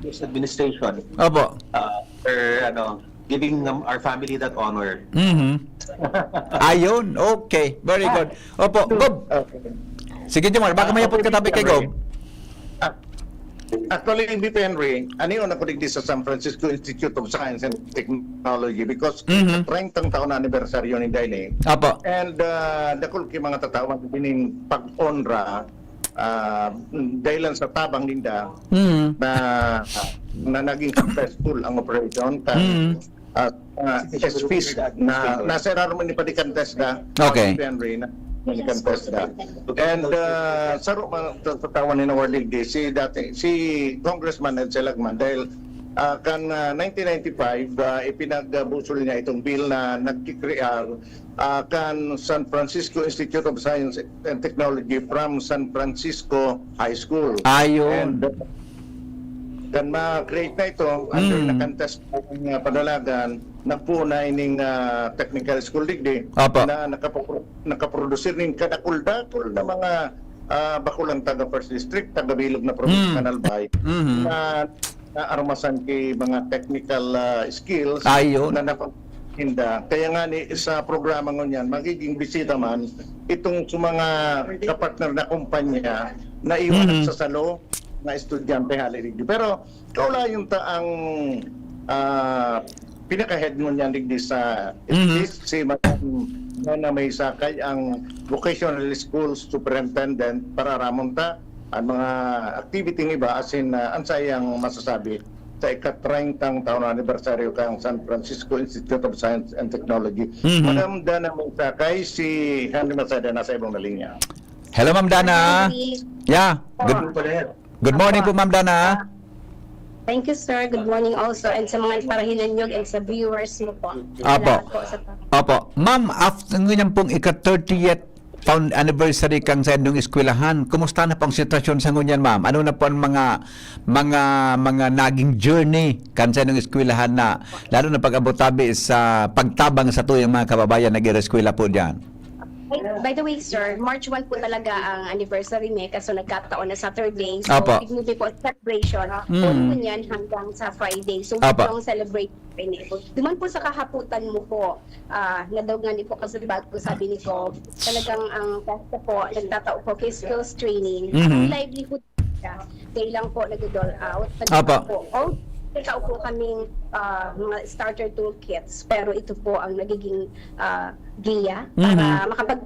This administration Opo. uh, for ano, giving um, our family that honor. Mhm. Ayun. Okay. Very good. Opo. Gob. Okay. Sige, Jomar. Baka may hapot ka tabi kay Gob. Ah, Actually, B P Henry, anion ako digdi sa San Francisco Institute of Science and Technology because Mhm. trentang taon na anibersaryo ni Daily. Opo. And uh, dakul ki mga tatawan kining pag-onra uh, dahil lang sa tabang ninda Mhm. na na naging successful ang operation kan Mhm. uh, uh, S Ps na nasa irarom ni Padikan TESDA. Okay. Henry na Padikan TESDA. And uh, saro man tatawan ni Warlig di si dati si Congressman Ed Selagman dahil uh, kan uh, nineteen ninety-five uh, ipinagbusol niya itong bill na nagkikrear uh, kan San Francisco Institute of Science and Technology from San Francisco High School. Ayun. And uh, kan ma-create na ito, under Mm. na kan TESDA ang uh, padalagan, nagpuon na ining uh, technical school digdi Apa. na nakapro- nakaprodusir ning kadakul-dakul na mga uh, bakulang taga First District, taga Bilog na probinsya Mm. kan Albay, Mhm. na naarmasan ki mga technical uh, skills Ayun. na napa- hinda. Kaya nga ni sa programa ngunyan, magiging bisita man itong sa mga kapartner na kumpanya na iwan Mhm. sa salo na estudyante hali digdi. Pero kaulayon ta ang ah, pinaka-head ngunyan digdi sa Mhm. si Madam Nana May Sakay ang Vocational School Superintendent para ramon ta ang mga activity ng iba as in uh, ang sayang masasabi sa ika-trentang taon na anibersaryo kan San Francisco Institute of Science and Technology. Mhm. Madam Dana May Sakay, si Henry Maceda nasa ibong na linya. Hello, Ma'am Dana. Yeah. Good, Ano pala yan? good morning po, Ma'am Dana. Thank you, sir. Good morning also. And sa mga parahinanyog and sa viewers mo po. Apo. Salamat po sa Opo. Ma'am, after ngunyan pong ika-thirtieth found anniversary kan sa indong eskwelahan, kumusta na po ang sitwasyon sa ngunyan, ma'am? Ano na po ang mga mga mga naging journey kan sa indong eskwelahan na lalo na pag-abot tabi sa pagtabang sa tuyang mga kababayan nag-eskwela po diyan? By the way, sir, March one po talaga ang anniversary ni, kaso nagkataon na Saturday. So, Apo. Dignity po celebration. Mm. Puno niyan hanggang sa Friday. So, Apo. Week-long celebration po ini. Duman po sa kahaputan mo po, ah, nadawgan ni po kasi bago sabi ni ko, talagang ang pwesto po, nagtatao po kay skills training. Mhm. Ang livelihood siya, day lang po nag-dole out. Apo. Po, oh, nagtatao po kaming ah, mga starter toolkits, pero ito po ang nagiging ah, giya para Mhm. makapag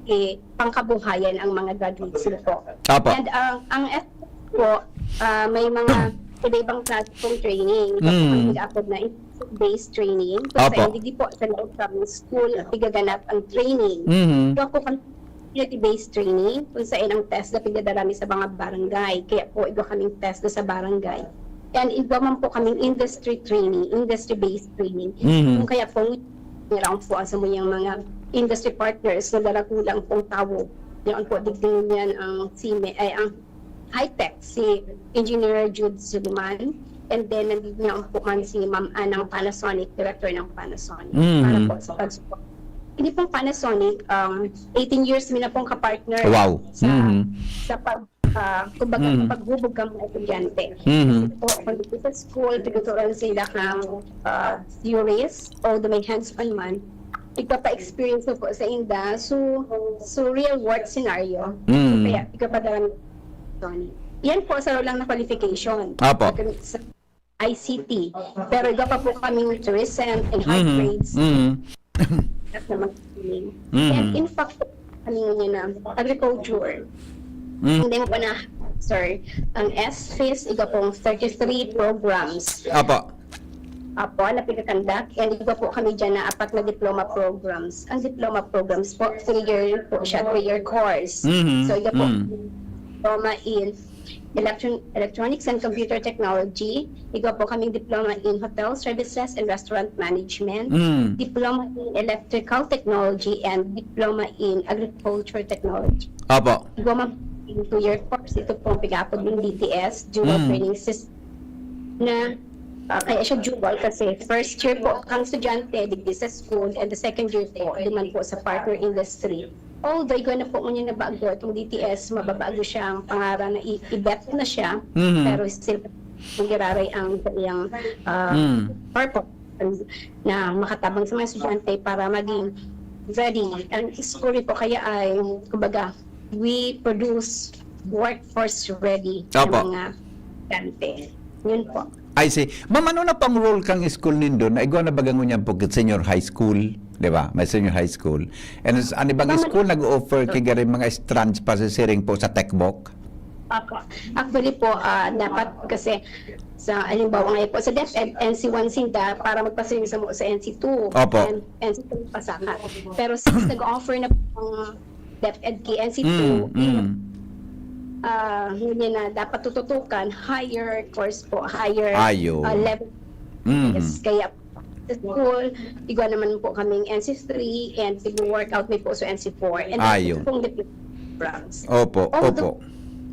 eh, pangkabuhayan ang mga graduates nito. Apo. And ang ang S po, ah, may mga iba-ibang klase pong training. Mm. Ang nag-apod na based training. Kung Apo. Sa hindi po sa loob ng school, igaganap ang training. Mhm. Kaya po kami community-based training, kung saan ang TESDA pigdadara mi sa mga barangay. Kaya po, igwa kaming TESDA sa barangay. And igwa man po kaming industry training, industry-based training. Mhm. Kung kaya po, nirang po ang sa muyang mga industry partners na darakulang pong tawo. Yan po, digding yan ang sime, ay ang high-tech, si Engineer Jude Suliman. And then, nandito niya po man si Ma'am Anang Panasonic, Director ng Panasonic. Mhm. Para po sa pag-support. Hindi pong Panasonic, um, eighteen years mi na pong kapartner Wow. sa, Mhm. sa pag, ah, kumbaga, Mhm. paghubog ng mga estudyante. Mhm. Po, kung dito sa school, tinuturuan sila ng ah, theories, although may hands-on man, igpapa-experience ko po sa inda. So, so real work scenario. Mhm. Kaya, igpapadala Tony. Yan po, sa lang na qualification. Apo. Sa I C T. Pero iba pa po kaming tourism and hard Mhm. trades. Mhm. At naman training. Mhm. And in fact, ano niya na, agriculture. Mm. Hindi mo pa na, sir, ang S FIST, iga pong thirty-three programs. Apo. Apo, na pinakandak. And iga po kami dyan na apat na diploma programs. Ang diploma programs po, three-year po siya, three-year course. Mhm. So, iga po, Mm. diploma in electron- electronics and computer technology. Iga po kaming diploma in hotel services and restaurant management. Mm. Diploma in electrical technology and diploma in agriculture technology. Apo. Iga man in two-year course, ito pong pag-aapod ng D T S, dual Mm. training system na ah, kaya siya dual kasi first year po ang estudyante digdi sa school and the second year po duman po sa partner industry. Although igwa na po ngunyan na bago itong D T S, mababago siyang pangaran na i- i-bet na siya, Mhm. pero still nagiraray ang kanyang ah, Mm. purpose na makatabang sa mga estudyante para maging ready. Ang school po kaya ay, kumbaga, we produce workforce ready na Apo. mga estudyante. Yun po. I see. Ma'am, ano na pang role kang school nindo? Na igwa na baga ngunyan po senior high school, di ba? May senior high school. And s- ano bang Ma'am, school nag-offer kay gari mga strands pasisiring po sa techbook? Apo. Actually po, ah, dapat kasi sa halimbawa ngayon po sa DepEd, N C one sinda para magpasiring sa, sa N C two Opo. and N C two pasaka. Pero since nag-offer na po ang DepEd kay N C two, Mm, mm. ah, yun yun na dapat tututukan, higher course po, higher Ayun. ah, level. Mhm. Yes, kaya sa school, igwa naman po kaming N C three and nag-workout mi po sa N C four. And Ayun. Kung the programs. Opo, Although, opo.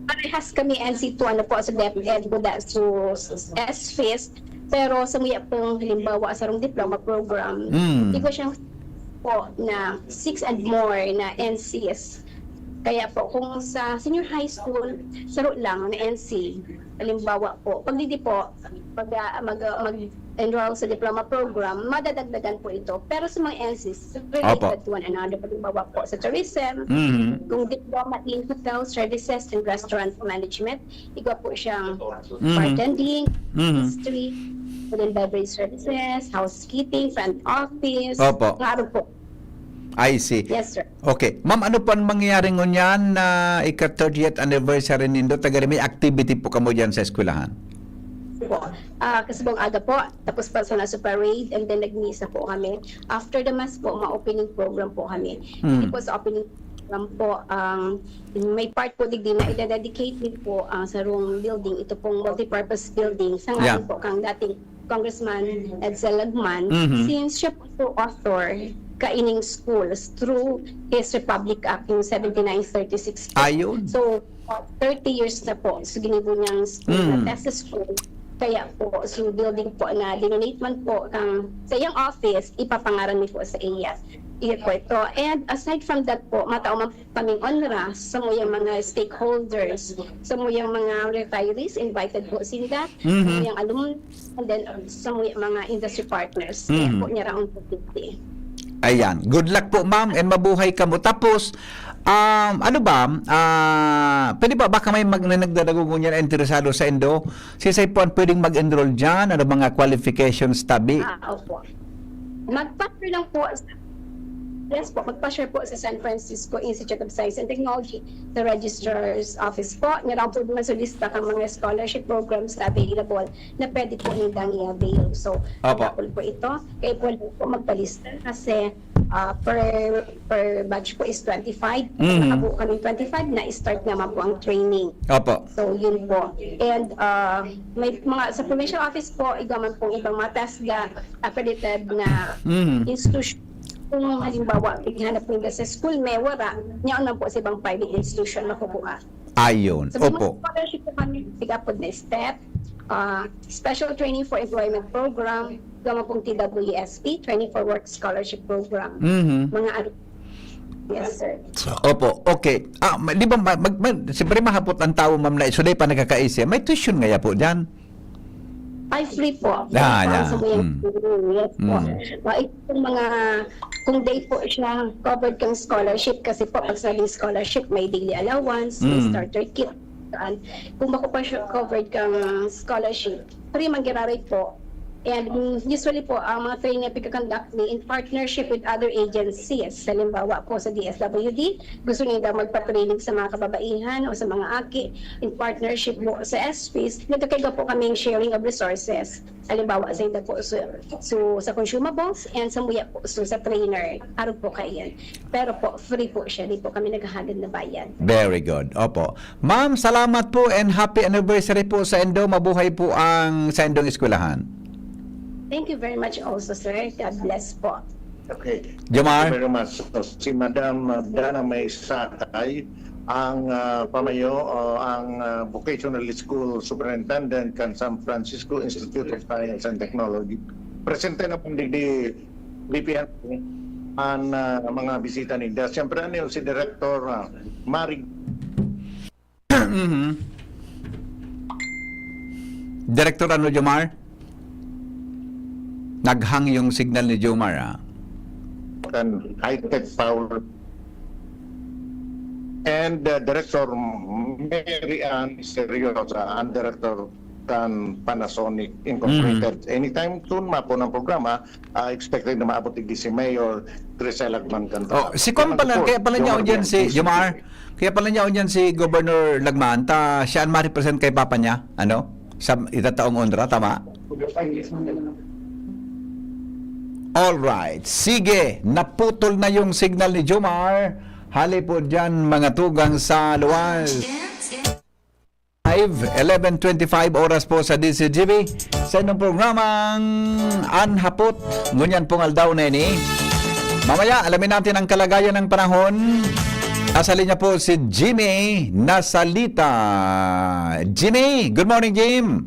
parehas kami N C two, ano po, sa DepEd, buda, so, S FIST, pero sa muya pong halimbawa, sa rong diploma program, Mm. igwa siyang po na six and more na N Cs. Kaya po, kung sa senior high school, saro lang na N C. Halimbawa po, pag hindi po, pag ah, mag, mag-enroll sa diploma program, madadagdagan po ito. Pero sa mga N Cs, related Opo. to one another. Halimbawa po sa tourism, Mhm. kung diploma in hotel services and restaurant management, igwa po siyang Mhm. bartending, Mhm. history, food and beverage services, housekeeping, front office, Opo. klaro po. I see. Yes, sir. Okay. Ma'am, ano po ang mangyayari ngunyan na ika-thirtieth anniversary nindo? Tagari may activity po kamo dyan sa eskwelahan? Po. Ah, kasi pong aga po, tapos pa sa nasa parade, and then nagmisa po kami. After the mass po, ma-opening program po kami. Hmm. Hindi po sa opening program po, ang may part po digdi na idededicate din po ang sarong building. Ito pong multipurpose building. Sa ngalan Yeah. po kang dating Congressman Edsel Lagman, Mhm. since siya po author kaining schools through his Republic Act yung seventy-nine thirty-six po. Ayun. So, thirty years na po. So, ginibo niyang school Mm. na Texas school. Kaya po, so building po na dinonate man po kang sa iyang office, ipapangaran mi po sa iya. Iyo po ito. And aside from that po, matao man po kaming onra sa muyang mga stakeholders, sa muyang mga retirees, invited po sinda, Mhm. sa muyang alumni, and then um, sa muyang mga industry partners. Kaya Mhm. po niya raon po fifty. Ayan. Good luck po, ma'am, and mabuhay kamo. Tapos, um, ano ba, ah, pwede ba, baka may mag, na nagdadagogon yan na interesado sa indo? Sisay po ang pwedeng mag-enroll dyan? Ano mga qualifications tabi? Ah, opo. Magpa-share lang po. Yes po, magpa-share po sa San Francisco Institute of Science and Technology, sa Registrar's Office po. Niya lang po naman sa lista kang mga scholarship programs na available na pwede po nindang i-avail. So, Opo. example po ito, kayo po lang po magpalista kasi ah, per per batch po is twenty-five. Mhm. Nakabuo kami twenty-five, na-start naman po ang training. Opo. So, yun po. And uh, may mga sa provincial office po, igwa man pong ibang mga TESDA accredited na Mhm. institution. Kung halimbawa, pighanap nila sa school, may wala, niya lang po sa ibang private institution makukuha. Ayun. So, may mga Opo. scholarship po kami, pick up with the STEP, uh, Special Training for Employment Program, gama pong T W S P, Training for Work Scholarship Program. Mhm. Mga ano. Yes, sir. Opo. Okay. Ah, ma- di ba, ma- mag, mag, siyempre mahapot ang tao, ma'am, na isulay pa nagkakaisi. May tuition ngaya po dyan? Ay, free po. Ah, Free po yeah. ang sa mga Mm. school. Yes po. Mm. Uh, itong mga, kung day po siya, covered kang scholarship kasi po, pag sabing scholarship, may daily allowance, may Mm. starter kit. Saan. Kung bako pa siya covered kang scholarship, free manggiraray po. And mm, usually po, ang mga training na pinag-conduct ni in partnership with other agencies. Halimbawa po sa D S W D, gusto nila magpa-training sa mga kababaihan o sa mga aki in partnership po sa S Ps. Nagkakaiba po kaming sharing of resources. Halimbawa, sa inda po so, so, sa consumables and sa muya po so, sa trainer. Arog po kayan. Pero po, free po siya. Di po kami naghahagad na bayad. Very good. Opo. Ma'am, salamat po and happy anniversary po sa Indo. Mabuhay po ang sa Indong Eskwelahan. Thank you very much also, sir. God bless po. Okay. Jomar? Thank you very much. So, si Madam uh, Dana May Sakay, ang uh, pamayo, uh, ang uh, Vocational School Superintendent kan San Francisco Institute of Science and Technology. Presente na pong digdi B P N an uh, mga bisita ninda. Siyempre, ano yun, si Director uh, Mari Mhm. Director ano, Jomar? Naghang yung signal ni Jomar, ah. kan Hightech Power and uh, Director Mary Ann Seriosa, ang Director kan Panasonic Incorporated. Anytime soon, mapo ng programa, uh, expected na maabot digdi si Mayor Grisel Agman Cantata. Oh, si Kwan pala, kaya pala niya audience si Jomar. Kaya pala niya audience si Governor Lagman, ta siya ang ma-represent kay Papa niya, ano? Sa itataong onra, tama? All right. Sige, naputol na yung signal ni Jomar. Hali po dyan, mga tugang sa luwas. Live, eleven twenty-five oras po sa D C G B. Sa inyong programang An Hapot, ngunyan pong aldaw na ini. Mamaya, alamin natin ang kalagayan ng panahon. Nasa linya po si Jimmy Nasalita. Jimmy, good morning, Jim.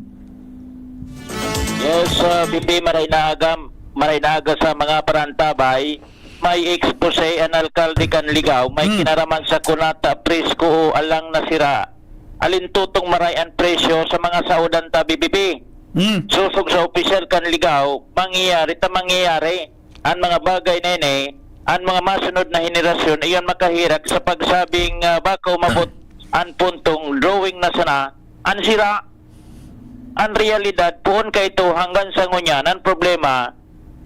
Yes, uh, B P, maray na aga, maray na aga sa mga parantabay. May expose an alkalde kan Ligao, may Hmm. kinaraman sa kunata, presko o alang na sira. Alin tutong maray an presyo sa mga saodan ta, B B P? Mm. Sosog sa opisyal kan Ligao, mangyayari ta mangyayari an mga bagay na ini, an mga masunod na henerasyon iyon makahirak sa pagsabing ah, baka umabot an puntong drawing na sana an sira. An realidad, poon kaito hanggang sa ngunyan an problema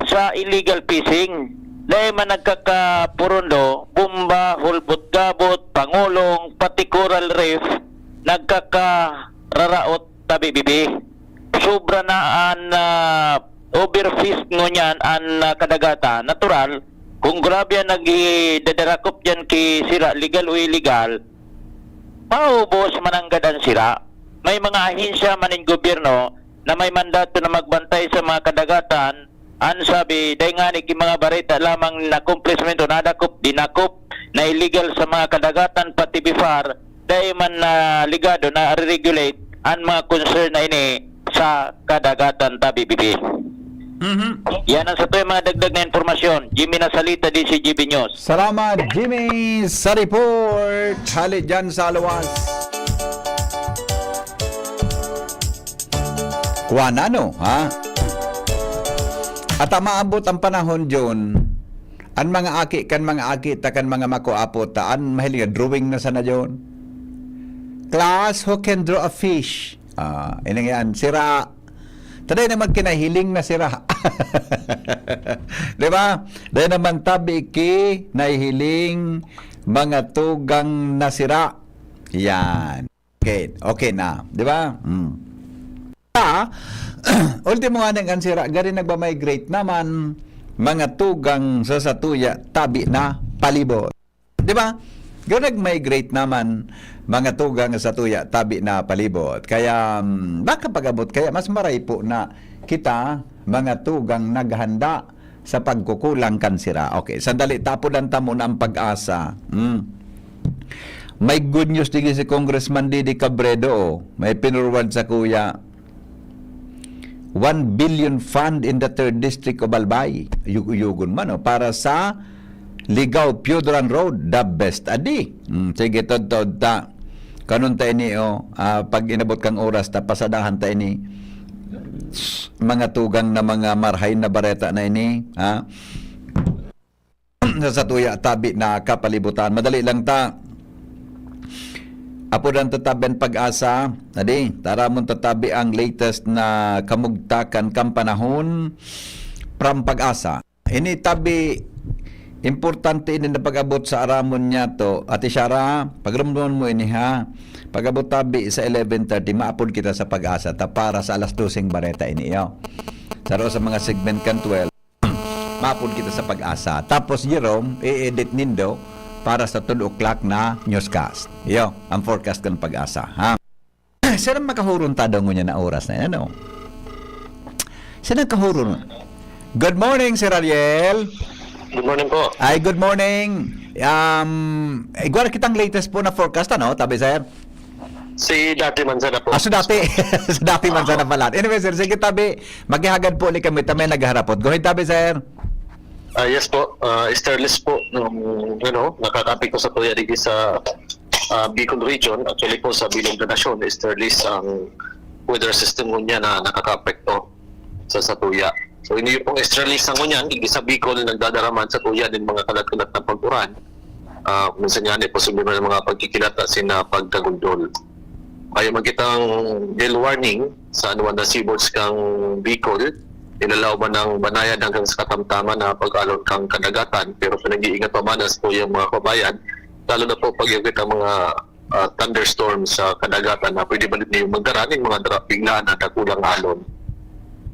sa illegal fishing. Dahil man nagkakapurundo, bomba, hulbot-gabot, pangulong, pati coral reef, nagkakararaot ta, B B P. Sobra na an ah, overfish ngunyan an ah, kadagatan. Natural, kung grabe an nagdadarakop diyan ki sira, legal o illegal, maubos mananggad an sira. May mga ahensya man nin gobyerno na may mandato na magbantay sa mga kadagatan. An sabi, dai ngani ki mga bareta lamang na accomplishment o nadakop, dinakop, na illegal sa mga kadagatan, pati BIFAR, dai man na ligado na regulate an mga concern na ini sa kadagatan ta, B B P. Mhm. Yan ang sa mga dagdag na impormasyon. Jimmy Nasalita, D C G B News. Salamat, Jimmy, sa report. Hali dyan sa luwas. Kuha na, no? Ha? At maabot ang panahon, John, an mga aki kan mga aki ta kan mga makuapo ta, an mahiling drawing na sana, John. Class, who can draw a fish? Ah, inang yan, sira. Taday naman kinahiling na sira. Di ba? Dahil naman tabi ki nahihiling mga tugang na sira. Yan. Okay, okay na. Di ba? Mm. Ah, ultimo nga nang ansira, gari nagba-migrate naman mga tugang sa satuya, tabi na palibot. Di ba? Gari nag-migrate naman mga tugang sa tuya, tabi na palibot. Kaya, mm, baka pag-abot, kaya mas maray po na kita, mga tugang naghanda sa pagkukulang kan sira. Okay, sandali, tapulan ta muna ang pag-asa. Mm. May good news digi si Congressman Didi Cabredo, oh. May pinurwad sa kuya. One billion fund in the third district of Albay. Yug-yugon man, oh, para sa Ligao Pioduran Road, the best adi. Mm, sige, tod-tod ta. Kanon ta ini, oh, ah, pag inabot kang oras, ta pasadahan ta ini. Mga tugang na mga marhay na bareta na ini, ha? Sa satuya, tabi na kapalibutan. Madali lang ta. Apodan ta tabi an Pag-asa. Adi, taramon ta tabi ang latest na kamugtakan kan panahon from Pag-asa. Ini tabi, importante ini na pag-abot sa aramon niyato. Ate Shara, pagrumduman mo ini, ha. Pag-abot tabi sa eleven thirty, maapod kita sa Pag-asa ta para sa alas doseng bareta ini, yo. Saro sa mga segment kan twelve, maapod kita sa Pag-asa. Tapos, Jerome, i-edit nindo para sa two o'clock na newscast. Iyo, ang forecast kan Pag-asa, ha? Sino makahuron ta daw ngunyan na oras na yan, ano? Sino kahuron? Good morning, Sir Ariel. Good morning po. Ay, good morning. Um, igwar kitang latest po na forecast, ano, tabi, sir? Si dati man sana po. Ah, so dati. So dati man sana pala. Anyway, sir, sige, tabi. Maghihagad po ulit kami. Tamay nagharapot. Go ahead, tabi, sir. Ah, yes po, ah, easterlies po nung ano, nakakapit ko sa tuya digi sa ah, Bicol region. Actually po sa bilog na nasyon, easterlies ang weather system ngunyan na nakakaapekto sa satuya. So ini pong easterlies ang ngunyan, digi sa Bicol, nagdadaraman sa tuya nin mga kalat-kalat na pag-uran. Ah, minsan nga ni posible man mga pagkikilat asin na pagkaguldol. Ayo magkitang gale warning sa anuman na seaboards kang Bicol, ilalaw man ang banayad hanggang sa katamtaman na pag-alon kang kadagatan, pero pinag-iingat pa man ang sa tuyang mga kabayan, lalo na po pag yung kitang mga ah, thunderstorm sa kadagatan na pwede ba ninyo magdara nin mga dara, biglaan na dakulang alon.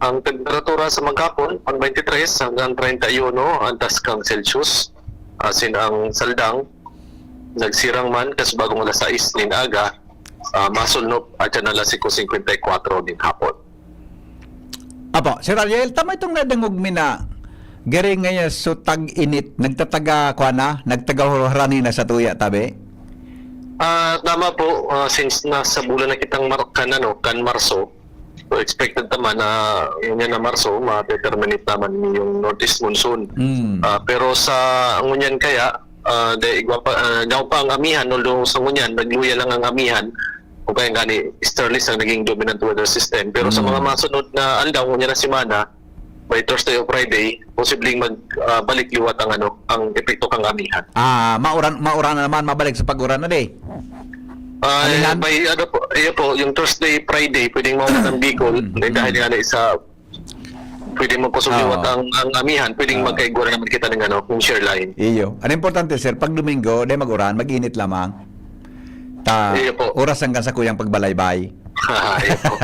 Ang temperatura sa maghapon, pang twenty-three hanggang thirty-one ang taas kang Celsius. Asin ang saldang, nagsirang man kas bagong alas sais nin aga, ah, masulnop at yan alas singko singkwenta y kwatro nin hapon. Apo, Sir Ariel, tama itong nadangog mi na gari ngayon so tag-init, nagtataga, kwa na, nagtagahurani na sa tuya, tabi? Ah, tama po, ah, since nasa bulan na kitang Mar- kan, ano, kan Marso, so expected naman na yun yan na Marso, ma-terminate naman yung northeast monsoon. Mm. Ah, pero sa ngunyan kaya, ah, de, igwa pa, ah, daw pa ang amihan, although sa ngunyan, nagluya lang ang amihan, kung kaya gani, easterlies ang naging dominant weather system. Pero sa Mm. mga masunod na aldaw, ngunyan na semana, by Thursday o Friday, posibleng mag, ah, balik liwat ang, ano, ang epekto kang amihan. Ah, mauran, mauran na naman, mabalik sa pag-uran na di. Ah, Amihan? By, ano po, iyo po, yung Thursday, Friday, pwedeng mauran ang Bicol. Mm. Then dahil nga sa, pwedeng magkusog Oo. liwat ang, ang amihan, pwedeng Oo. magkaigwa na naman kita ng, ano, yung shear line. Iyo. Ang importante, sir, pag Domingo, di mag-uran, mag-init lamang. Ta, Iyo po. Oras hanggang sa kuyang pagbalaybay. Iyo po.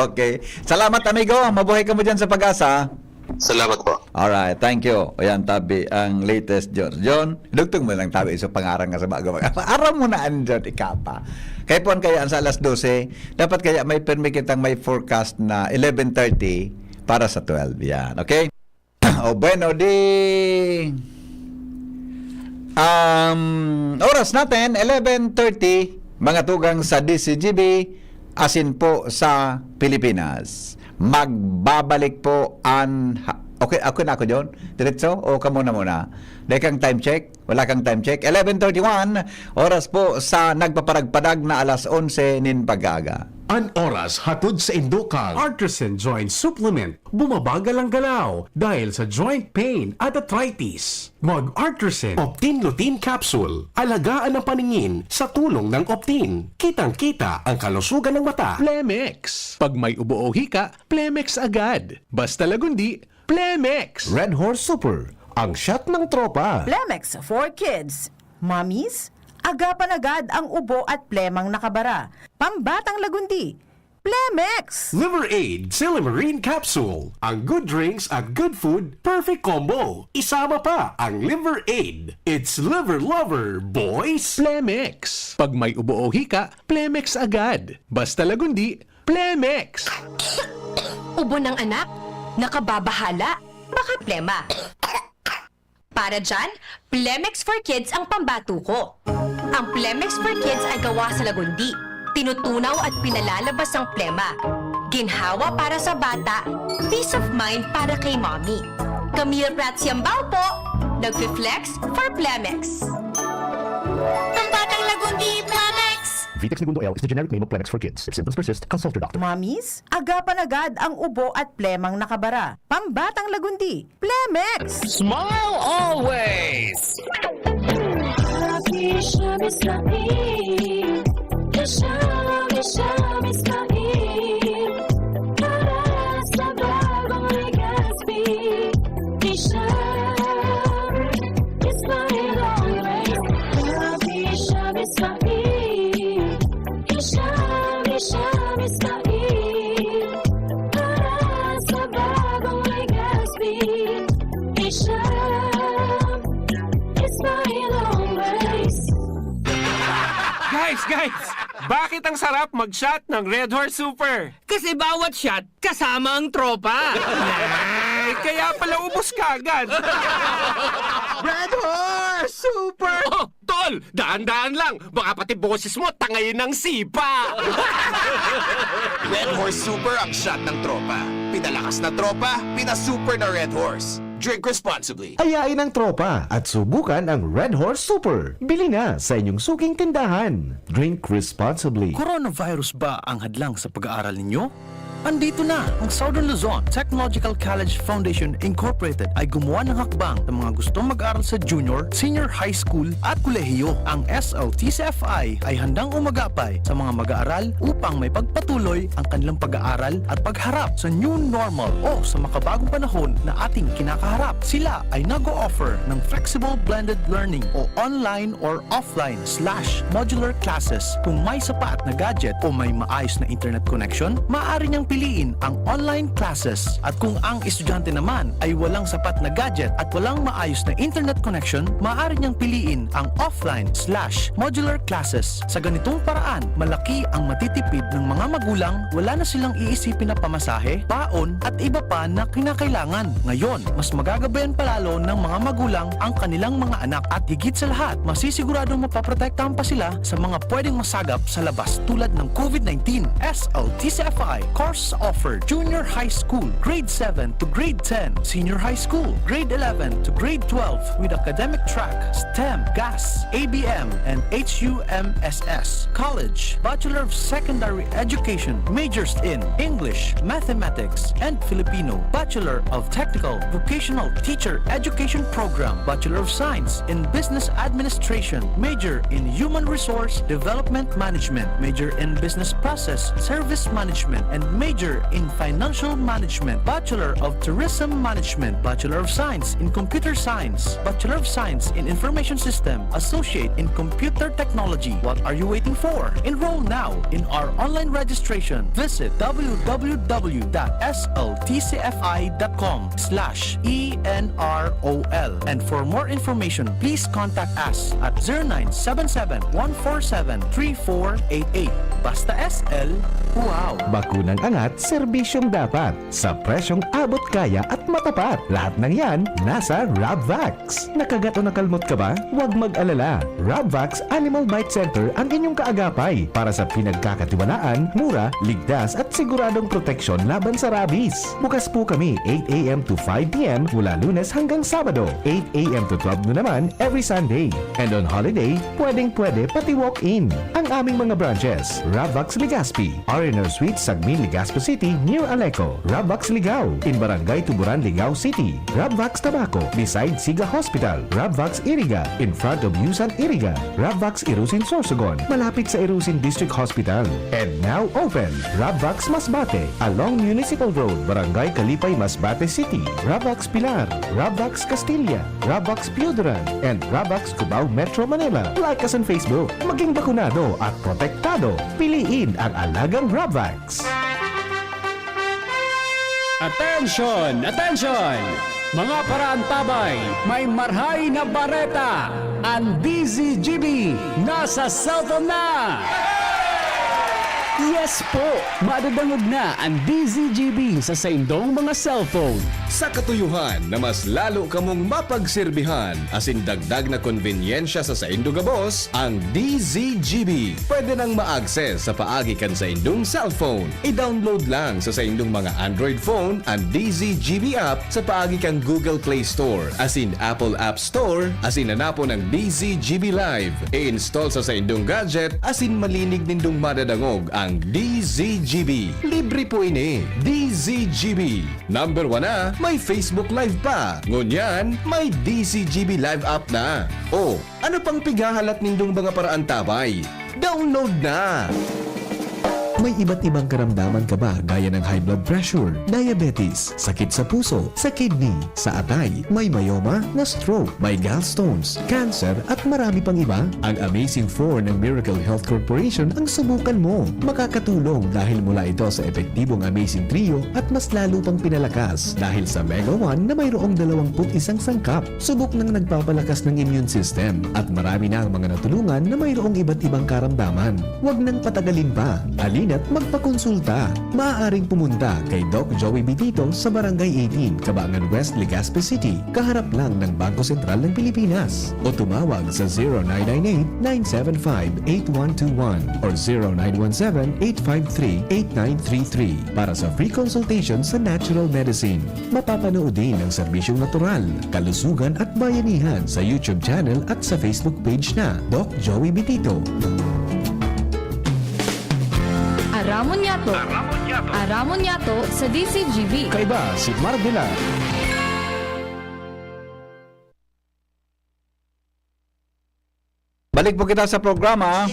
Okay. Salamat, amigo. Mabuhay ka mo dyan sa Pag-asa. Salamat po. Alright, thank you. Ayan, tabi ang latest, John. John, dugtong mo lang tabi, iso pangarang nga sa bago. Aram mo na, John, ikapa. Kaya po, ang kaya sa alas dose, dapat kaya may permi kitang may forecast na eleven thirty para sa twelve. Yan, okay? O, bueno, di... Um, oras natin, eleven thirty, mga tugang sa D C G B, asin po sa Pilipinas. Magbabalik po an... ha- Okay, okay na ako, John? Diretso? O ka muna muna? Dahil kang time check? Wala kang time check? Eleven thirty-one, oras po sa nagpaparagpadag na alas onse nin pag-aaga. An oras hatod sa indokang Artisan Joint Supplement. Bumabagal ang galaw dahil sa joint pain at arthritis. Mag-Artisan Optin Lutein Capsule. Alagaan ang paningin sa tulong ng Optin. Kitang-kita ang kalusugan ng mata. Plemex. Pag may ubo o hika, Plemex agad. Basta lagundi, Plemex. Red Horse Super. Ang shot ng tropa. Plemex for Kids. Mommies, agapan agad ang ubo at plemang nakabara. Pambatang lagundi. Plemex! Liver Aid Silimarine Capsule. Ang good drinks at good food, perfect combo. Isama pa ang Liver Aid. It's Liver Lover, boys! Plemex. Pag may ubo o hika, Plemex agad. Basta lagundi, Plemex. Ubo ng anak? Nakababahala? Baka plema. Para dyan, Plemex for Kids ang pambato ko. Ang Plemex for Kids ay gawa sa lagundi. Tinutunaw at pinalalabas ang plema. Ginhawa para sa bata, peace of mind para kay mommy. Camille Prats Yambao po, nagfi-flex for Plemex. Pambatang lagundi, Plemex! Vitex Negundo L is the generic name of Plemex for kids. If symptoms persist, consult your doctor. Mommies, agapan agad ang ubo at plemang nakabara. Pambatang lagundi, Plemex! Smile always! Happy siya ni Slappy. Siyam, siyam, Ismail. Para sa bagong Legazpi. Siyam, Ismail always. Love, siyam, Ismail. Siyam, siyam, Ismail. Para sa bagong Legazpi. Siyam, Ismail always. Guys, guys! Bakit ang sarap mag-shot ng Red Horse Super? Kasi bawat shot, kasama ang tropa. Eh, kaya pala ubos ka agad. Red Horse Super! Oh, tol! Daan-daan lang! Baka pati boses mo, tangayin ng sipa! Red Horse Super ang shot ng tropa. Pinalakas na tropa, pinasuper na Red Horse. Drink responsibly. Ayain ang tropa at subukan ang Red Horse Super. Bili na sa inyong suking tindahan. Drink responsibly. Coronavirus ba ang hadlang sa pag-aaral ninyo? Andito na! Ang Southern Luzon Technological College Foundation Incorporated ay gumawa ng hakbang sa mga gustong mag-aral sa junior, senior high school at kolehiyo. Ang S L T C F I ay handang umagapay sa mga mag-aaral upang may pagpatuloy ang kanilang pag-aaral at pagharap sa new normal o sa makabagong panahon na ating kinakaharap. Sila ay nag-o-offer ng flexible blended learning o online or offline slash modular classes. Kung may sapat na gadget o may maayos na internet connection, maaari niyang piliin ang online classes. At kung ang estudyante naman ay walang sapat na gadget at walang maayos na internet connection, maaari niyang piliin ang offline slash modular classes. Sa ganitong paraan, malaki ang matitipid ng mga magulang, wala na silang iisipin na pamasahe, baon at iba pa na kinakailangan. Ngayon, mas magagabayan pa lalo ng mga magulang ang kanilang mga anak at higit sa lahat, masisiguradong mapoprotektahan pa sila sa mga pwedeng masagap sa labas tulad ng COVID nineteen. S L T C F I course offered: Junior High School, Grade seven to Grade ten, Senior High School, Grade eleven to Grade twelve with academic track STEM, GAS, A B M, and H U M S S. College, Bachelor of Secondary Education, majors in English, Mathematics, and Filipino, Bachelor of Technical Vocational Teacher Education Program, Bachelor of Science in Business Administration, major in Human Resource Development Management, major in Business Process Service Management, and major in Financial Management, Bachelor of Tourism Management, Bachelor of Science in Computer Science, Bachelor of Science in Information System, Associate in Computer Technology. What are you waiting for? Enroll now in our online registration. Visit w w w dot s l t c f i dot com slash e n r o l. And for more information, please contact us at zero nine seven seven, one four seven, three four eight eight. Basta S L, wow! Bakunang angat, serbisyong dapat. Sa presyong abot kaya at matapat. Lahat ng yan, nasa Rabvax. Nakagat o nakalmot ka ba? Huwag mag-alala. Rabvax Animal Bite Center ang inyong kaagapay para sa pinagkakatiwalaan, mura, ligtas at siguradong proteksyon laban sa rabies. Bukas po kami eight a m to five p m mula Lunes hanggang Sabado, eight a m to twelve noon naman every Sunday. And on holiday, pwedeng-pwede pati walk-in. Ang aming mga branches, Rabvax Legazpi, R and R Suite, Sagmin, Legazpi City, near Aleco, Rabvax Ligao, in Barangay Tuburan, Ligao City, Rabvax Tabaco, beside Siga Hospital, Rabvax Iriga, in front of Yusan Iriga, Rabvax Irusin Sorsogon, malapit sa Irusin District Hospital. And now open, Rabvax Masbate, along Municipal Road, Barangay Kalipay, Masbate City, Rabvax Pilar, Rabvax Castilla, Rabvax Pioduran, and Rabvax Cubao, Metro Manila. Like us on Facebook. Maging bakunado at protektado. Piliin ang alagang Rabvax. Attention! Attention! Mga paraantabay, may marhay na bareta! Ang D Z G B nasa cellphone na! Yes po! Madadangog na ang D Z G B sa saindong mga cellphone. Sa katuyuhan na mas lalo kamong mapagserbihan asin dagdag na konbenyensya sa saindo gabos, ang D Z G B pwede nang ma-access sa paagi kan saindong cellphone. I-download lang sa saindong mga Android phone an D Z G B app sa paagi kan Google Play Store asin Apple App Store asin hanapon ang D Z G B Live. I-install sa saindong gadget asin malinig nindong madadangog ang D Z G B. Libre po ini. D Z G B. Number one na, may Facebook Live pa. Ngunyan, may D Z G B Live app na. O, ano pang pighahalat nindong mga paraantabay? Download na! May iba't ibang karamdaman ka ba gaya ng high blood pressure, diabetes, sakit sa puso, sa kidney, sa atay, may myoma, na stroke, may gallstones, cancer, at marami pang iba? Ang Amazing four ng Miracle Health Corporation ang subukan mo. Makakatulong dahil mula ito sa epektibong Amazing Trio at mas lalo pang pinalakas dahil sa Mega one na mayroong dalawampu't isang sangkap. Subok nang nagpapalakas ng immune system at marami na ang mga natulungan na mayroong iba't ibang karamdaman. Huwag nang patagalin pa. Halina't magpakonsulta. Maaaring pumunta kay Doc Joey Bitito sa Barangay eighteen, Kabangan West, Legazpi City, kaharap lang ng Bangko Sentral ng Pilipinas. O tumawag sa zero nine nine eight, nine seven five, eight one two one or zero nine one seven, eight five three, eight nine three three para sa free consultation sa natural medicine. Mapapanood din ang serbisyong natural, kalusugan at bayanihan sa YouTube channel at sa Facebook page na Doc Joey Bitito. Aramon niyato. Aramon niyato. Aramon niyato sa D C G B. Kaiba si Marvela. Balik po kita sa programa.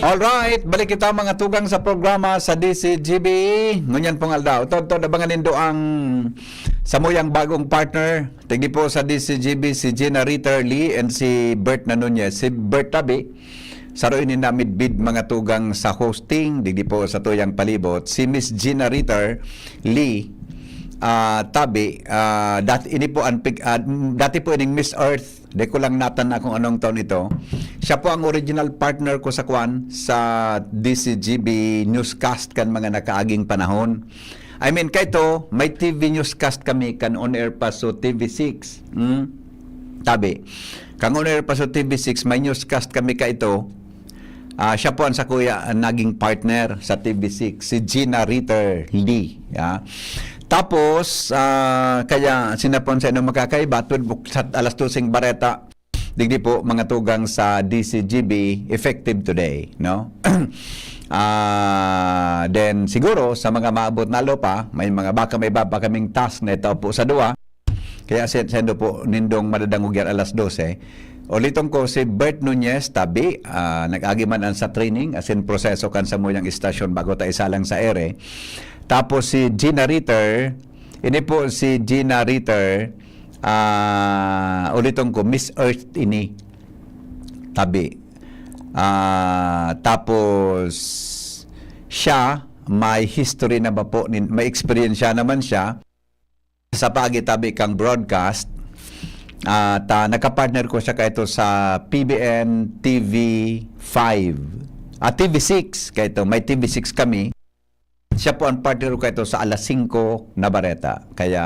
Alright, balik kita mga tugang sa programa sa D C G B. Ngunyan pong aldaw, todtod abangan nindo ang samuyang bagong partner. Tigdi po sa D C G B, si Gina Ritter Lee and si Bert na Nunez. Si Bert tabi, saro ini na midbid mga tugang sa hosting, digdi po sa tuyang palibot. Si Miss Gina Ritter Lee, ah, tabi, ah, dat-, ini po ang pig-, ah, dati po ining Miss Earth. Di ko lang natan na kung anong taon ito. Siya po ang original partner ko sa kwan, sa D C G B newscast kan mga nakaaging panahon. I mean, kaito, may T V newscast kami kan on air pa so T V six. Hmm? Tabi. Kan on air pa so T V six, may newscast kami kaito. Ah, siya po ang sakuya, ang naging partner sa T V six, si Gina Ritter Lee. Ya. Tapos, ah, kaya sinapon sa inong makakaiba, twelve o'clock, sa alas doseng bareta, digdi po, mga tugang sa D C G B, effective today, no? Ah, then, siguro, sa mga maabot na lupa, may mga, baka may iba pa kaming task na itao po sa duwa. Kaya sen-, sendo po nindong madadangog yan alas dose. Uliton ko, si Bert Nunez, tabi, ah, nag-agi man an sa training, asin proseso kan samuyang istasyon bago ta isalang sa ere. Tapos si Gina Ritter, ini po si Gina Ritter, ah, uliton ko, Miss Earth ini. Tabi. Ah, tapos siya, may history na ba po, nin-, may eksperyensya naman siya sa paagi tabi kang broadcast. At, ah, nakapartner ko siya kaito sa P B N T V five. Ah, T V six, kaito, may T V six kami. Siya po ang partner ko kaito sa alas singko na bareta. Kaya,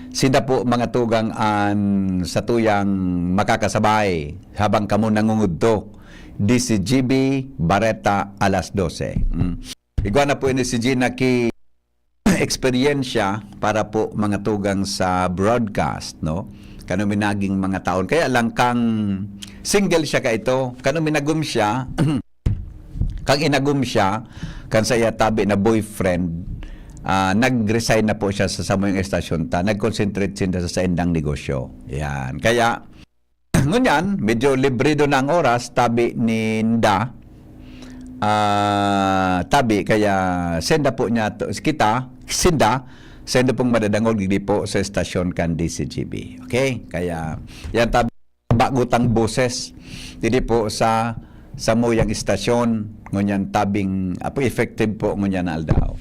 sinda po mga tugang an satuyang makakasabay habang kamo nangungudto. D C G B, bareta, alas dose. Mm. Igwa na po ini si Gina ki eksperyensya para po mga tugang sa broadcast, no? Kano minaging mga taon. Kaya lang kang single siya kaito, kano minagom siya, kang inagom siya, kan sa iya tabi na boyfriend, ah, nag-resign na po siya sa samuyang estasyon ta. Nag-concentrate sinda sa saindang negosyo. Yan. Kaya, ngunyan, medyo librido na ang oras, tabi ninda. Ah, tabi, kaya senda po niya to, kita, sinda, senda pong madadangog digdi po sa estasyon kan D C G B. Okay? Kaya, yan tabi, bago tang boses. Digdi po sa, samuyang estasyon, ngunyan tabing, apo effective po ngunyan na aldaw.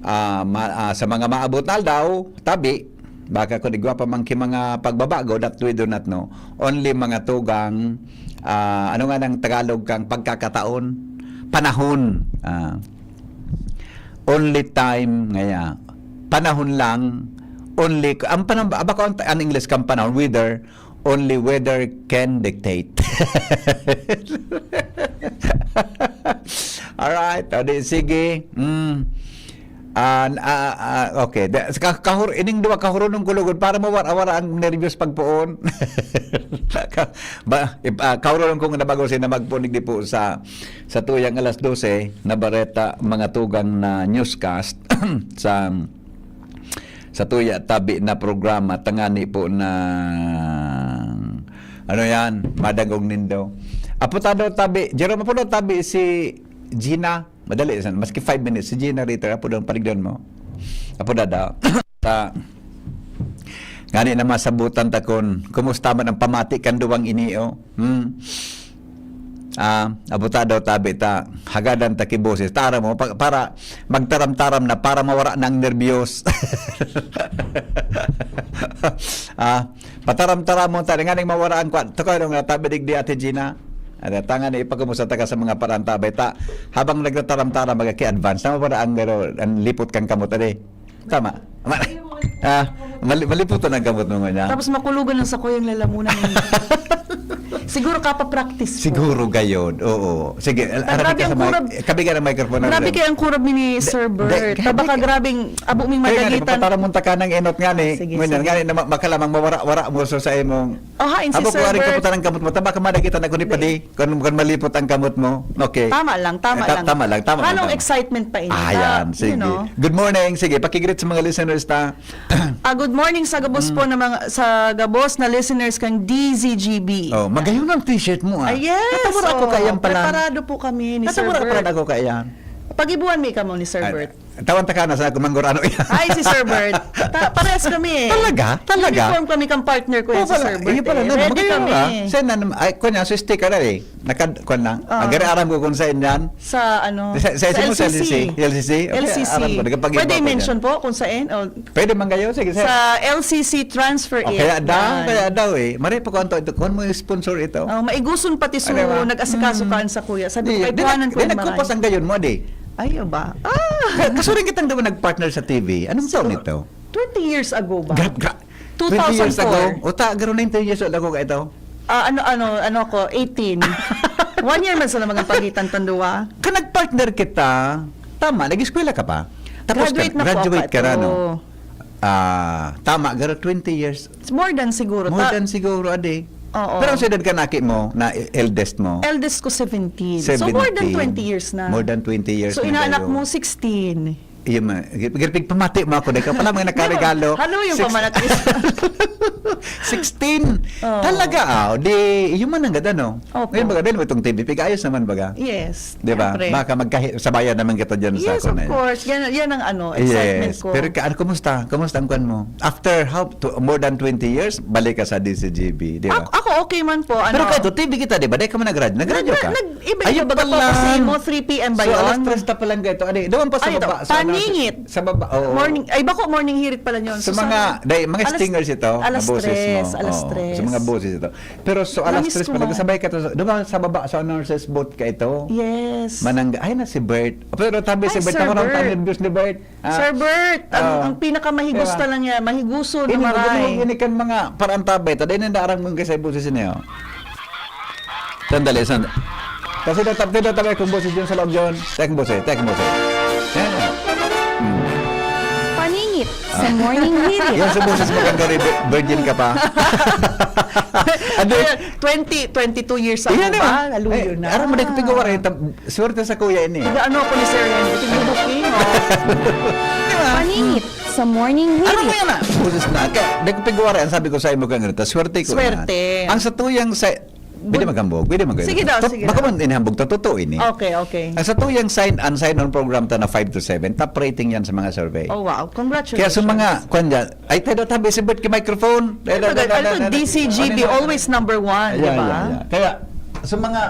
Ah, ma-, ah, sa mga maabot na aldaw, tabi, baka kun igwa pa man ki mga pagbabago, that we do not know. Only mga tugang, ah, ano nga ng Tagalog kang pagkakataon? Panahon. Ah, only time, ngaya. Panahon lang, only, ang panahon, baka ang, ang English kang panahon, weather, Only weather can dictate. Alright, o di, sige. Mm. Ah, n- ah, ah, okay. Da- ka- kahur- ining duwa kahuronon ko lugod para mawara-wara ang nervyos pagpoon. Ka- ba, ip- ah, kahuronon kong nabago sina magpunig di po sa sa tuyang alas dose na bareta, mga tugang na newscast sa sa tuya tabi na programa tangani po na ano yan, madangog nindo. Apo ta daw tabi, Jerome, apo daw tabi si Gina. Madali san, maski five minutes, si Gina Ritter, apo daw paligdan mo. Apo dada. Ta, ngani na masabutan ta kun kumusta man ang pamati kan duwang ini, oh. Hmm. Ah, abuta daw tabi ta, hagadan ta ki boses. Tara mo, pa- para magtaram-taram na, para mawara na ang nerbiyos. Ah, pataram-taram mo, tari nga ning mawara ang kwan. Tukoy nga tabi digdi, Ate Gina. Ada, tanga na ipagkumusta ta ka sa mga parantabay. Ta, habang nagtataram-taram, magaki-advance na mawara ang, ang lipot kang kamot, ade. Tama. Ma- ah, mali- maliputan ang kamot mo nga niya. Tapos makulugan ng sakoy ang lalamunan. Siguro kapapractice po. Siguro gayod. Oo. Sige, al- Ta, arapit grabe ka sa ang mic. kurab. Kabigan ang microphone. Grabe Naman. Kaya ang kurab ni Sir Di- Bert. di- Ta, baka di- grabing abo ming Kaya nga, madagitan. Papatara mo ta ka ng enot nga ni. Sige, Ngunyan sige. Nga ni, na ma- makala mang mawara-wara mo sa sa imong. Oh, hain si Abo Sir ko aring Bert. Kaputaran kamot mo. Taba ka madagitan ako ni Di. Padi. Kung, kung malipot ang kamot mo. Okay. Tama lang, tama Eh, ta- lang. Tama lang, tama Lalong lang. Excitement pa ini. Ah, Ta, yan. you Sige. know. Good morning. Sige, pakigreet sa mga listeners ta. Ah, good morning sa gabos po na mga sa gabos na listeners kang D Z G B. Oh, magayon ang t-shirt mo ah. Ah, yes. Natabor ako Oh, kayang pala. Preparado po kami ni Sir Natabor ako Bert. Pala ako kayang. Pagibuan mi kamo ni Sir Bert. Tawan ta ka na sa kumanggurano yan. Ay, si Sir Bert. Ta, pares kami eh. Talaga? Talaga? Uniform kami kang partner ko yan, Oh, si pala. Sir Bert. Iyo pala, eh. no, Ready magayon kami. Ah. Send na naman. Ay, kuwan niya, so sticker na eh. Nakad, kuwan lang. Ah. Ang gari aram ko kung saan yan. Sa ano? Sa, sa, sa, mo, sa L C C. L C C? Okay, L C C. aram ko. Nagkapag-iba Pwede ko dyan. Mention po kung saan? O, Pwede man kayo? Sige, sir. Sa L C C transfer Oh, it. kaya daw, Yan. Kaya daw eh. Maray pa ko, Anto, ito, kung mo sponsor ito. Oh, maiguson pati su Ano ba? nag-asikaso Mm. kaan sa kuya. Sabi ko, Di, kay di, buhanan ko di, yung nagkupas maray. Ang gayon mo, di. Ayaw ba? Ah! Ka- Kasuring kitang daw nag-partner sa T V. Anong taon ito? Twenty years ago ba? Grab, grab. Two thousand four. Uta, garo nineteen years old ako ka ito. Ah, ano, ano, ano ako, eighteen. One year man sa mga pagitan tandua. Ka nag-partner kita, tama, nag-eskwela ka pa? Tapos Graduate ka, na po graduate ako ka na, no? ito. Ah, tama, garo twenty years. It's more than siguro. More Ta- than siguro, ade. Oo. Pero ang edad ka naki mo, na eldest mo? Eldest ko seventeen. So more than Seventeen. twenty years na. More than twenty years So na inaanak kayo. mo, sixteen. Iyo ma, gir- girpig pamati mo ako, dahil ka pala mga nakarigalo. Halo yung Six- pamanatis. sixteen. Oo. Talaga, ah. Di, iyo man ang ganda, no? Opo. Ngayon, baga, dahil mo itong T V, pig-ayos naman, baga. Yes. Di ba? Siyempre. Baka magkahi-, sabayan naman kita dyan sa Yes, ako of na yan. Course. Yan, yan ang ano, excitement Yes. ko. Pero ka, ano, kumusta? Kumusta ang kwan mo? After how, to, more than twenty years, balik ka sa D C G B, di ba? Ako, ako okay man po. Ano, Pero ka ito, T V kita, di ba? Dahil ka man nag-grad-, nag-radyo Nag- ka? nag- iba-iba Ayun baga po pala. kasi mo, three P M ba So, alas yun? tres na pala ito. Ano, doon pa sa Ay, ito, baba. Sa paningit. Sa baba, oo. Morning, ay, bako morning hirit pala yun. Sa So, mga, sa- dahil, mga alas- stingers ito, alas na boses tres, mo. alas Oo, tres. Sa mga boses ito. Pero so, alas Namiss tres ko pala, man. Sabay ka to, doon ba sa baba, sa nurses boat ka ito? Yes. Manang, ay, na si Bert. Pero tabi Ay, si Bert, Sir ako lang Bert. Tabi Bert ni Bert. Ah, Sir Bert, ang, ah. ang pinakamahigos Diba? talaga, mahiguso na Ini mo, maray. ini mo, ini kan mga parantabay, ta, dahil nandaarang mong kasay boses niyo. Sandali, sandali. Kasi daw, daw, daw, kung boses yun sa loob yun. Tek boses, tek boses. Yan, yan. Hmm. Paningit sa morning hirit. Yan sa boses mo, kang gari, virgin ka pa. Ano? Ayun, twenty, twenty-two years ago Yan, di ba? ba? Laluyo Eh, na. Aram mo, dahil kapigawa rin, tam- swerte sa kuya ini. Taga ano ako ni Sir Henry? Taga Bukino. Paningit sa morning Ano mo hirit. yan ah? Boses na. Kaya, nagpigwara, ang sabi ko sa imo kang ganito, swerte ko Swerte. Na. Ang sa tuyang sa... Pwede magambog, pwede magambog. Sige daw, Tot- sige Baka daw. man inihambog, totoo ini. Okay, okay. Ang sa tuyang sign, ang sign on program ta na five to seven, top rating yan sa mga survey. Oh, wow. Congratulations. Kaya sa mga, kwan dyan, ay, tayo daw tabi, si Bert, ki microphone. Ay, baga, ano to, D C G B, always number one, di Ayan, ba? ayan, ayan. Kaya, sa mga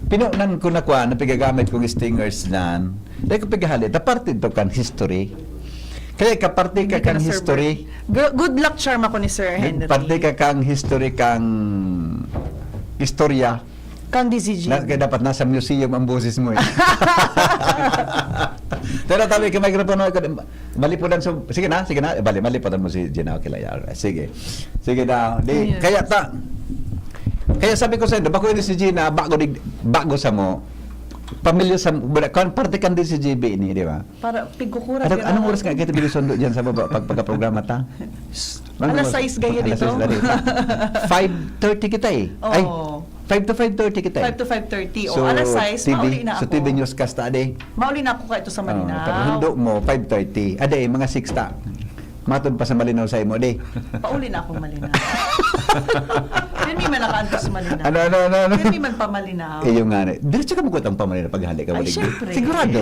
pinunan ko na kwan, na pigagamit kong stingers nan, dahil ko pigahali, ta parte ito kan history. Kaya kaparte ka Hindi ka kan na, Sir history. Bert. Gr- Good luck charm ako ni Sir Henry. Parte ka kang history kang istorya. Kan D C G. Na, kaya dapat nasa museum ang boses mo eh. Pero tabi ka microphone mo, ikaw, malipudan so, sige na, sige na, bali, malipudan mo si Gina, okay lang yan. Sige. Sige daw. Di, Yes. kaya ta, kaya sabi ko sa inyo, bako ini si Gina, bago, di, bago sa mo, pamilya sa, wala, kan, parte kan D C G B ini, di ba? Para pigkukura Ano, ka anong na. oras nga kita binusundo dyan sa baba pag pagkaprograma ta? Anong Alas oras? sais gaya Alas nito. sais na rin. Five thirty kita eh. Ay, Oo. five to five thirty kita eh. Five to five thirty. O, So, alas sais, T V, mauli na so ako. T V newscast ta, ade. Mauli na ako ka ito sa Oh, Malinao. paghundo mo, five thirty. Ade, mga six ta. Matod pa sa Malinao sa imo, ade. Pauli na akong Malinao. Pirmi man nakaantos sa Malinao. Ano, ano, ano, ano? Pirmi man pa Malinao. Eh, yung nga, eh. Diretso ka magkutang pa Malinao paghali ka, Ay, Maligdi. syempre. Sigurado.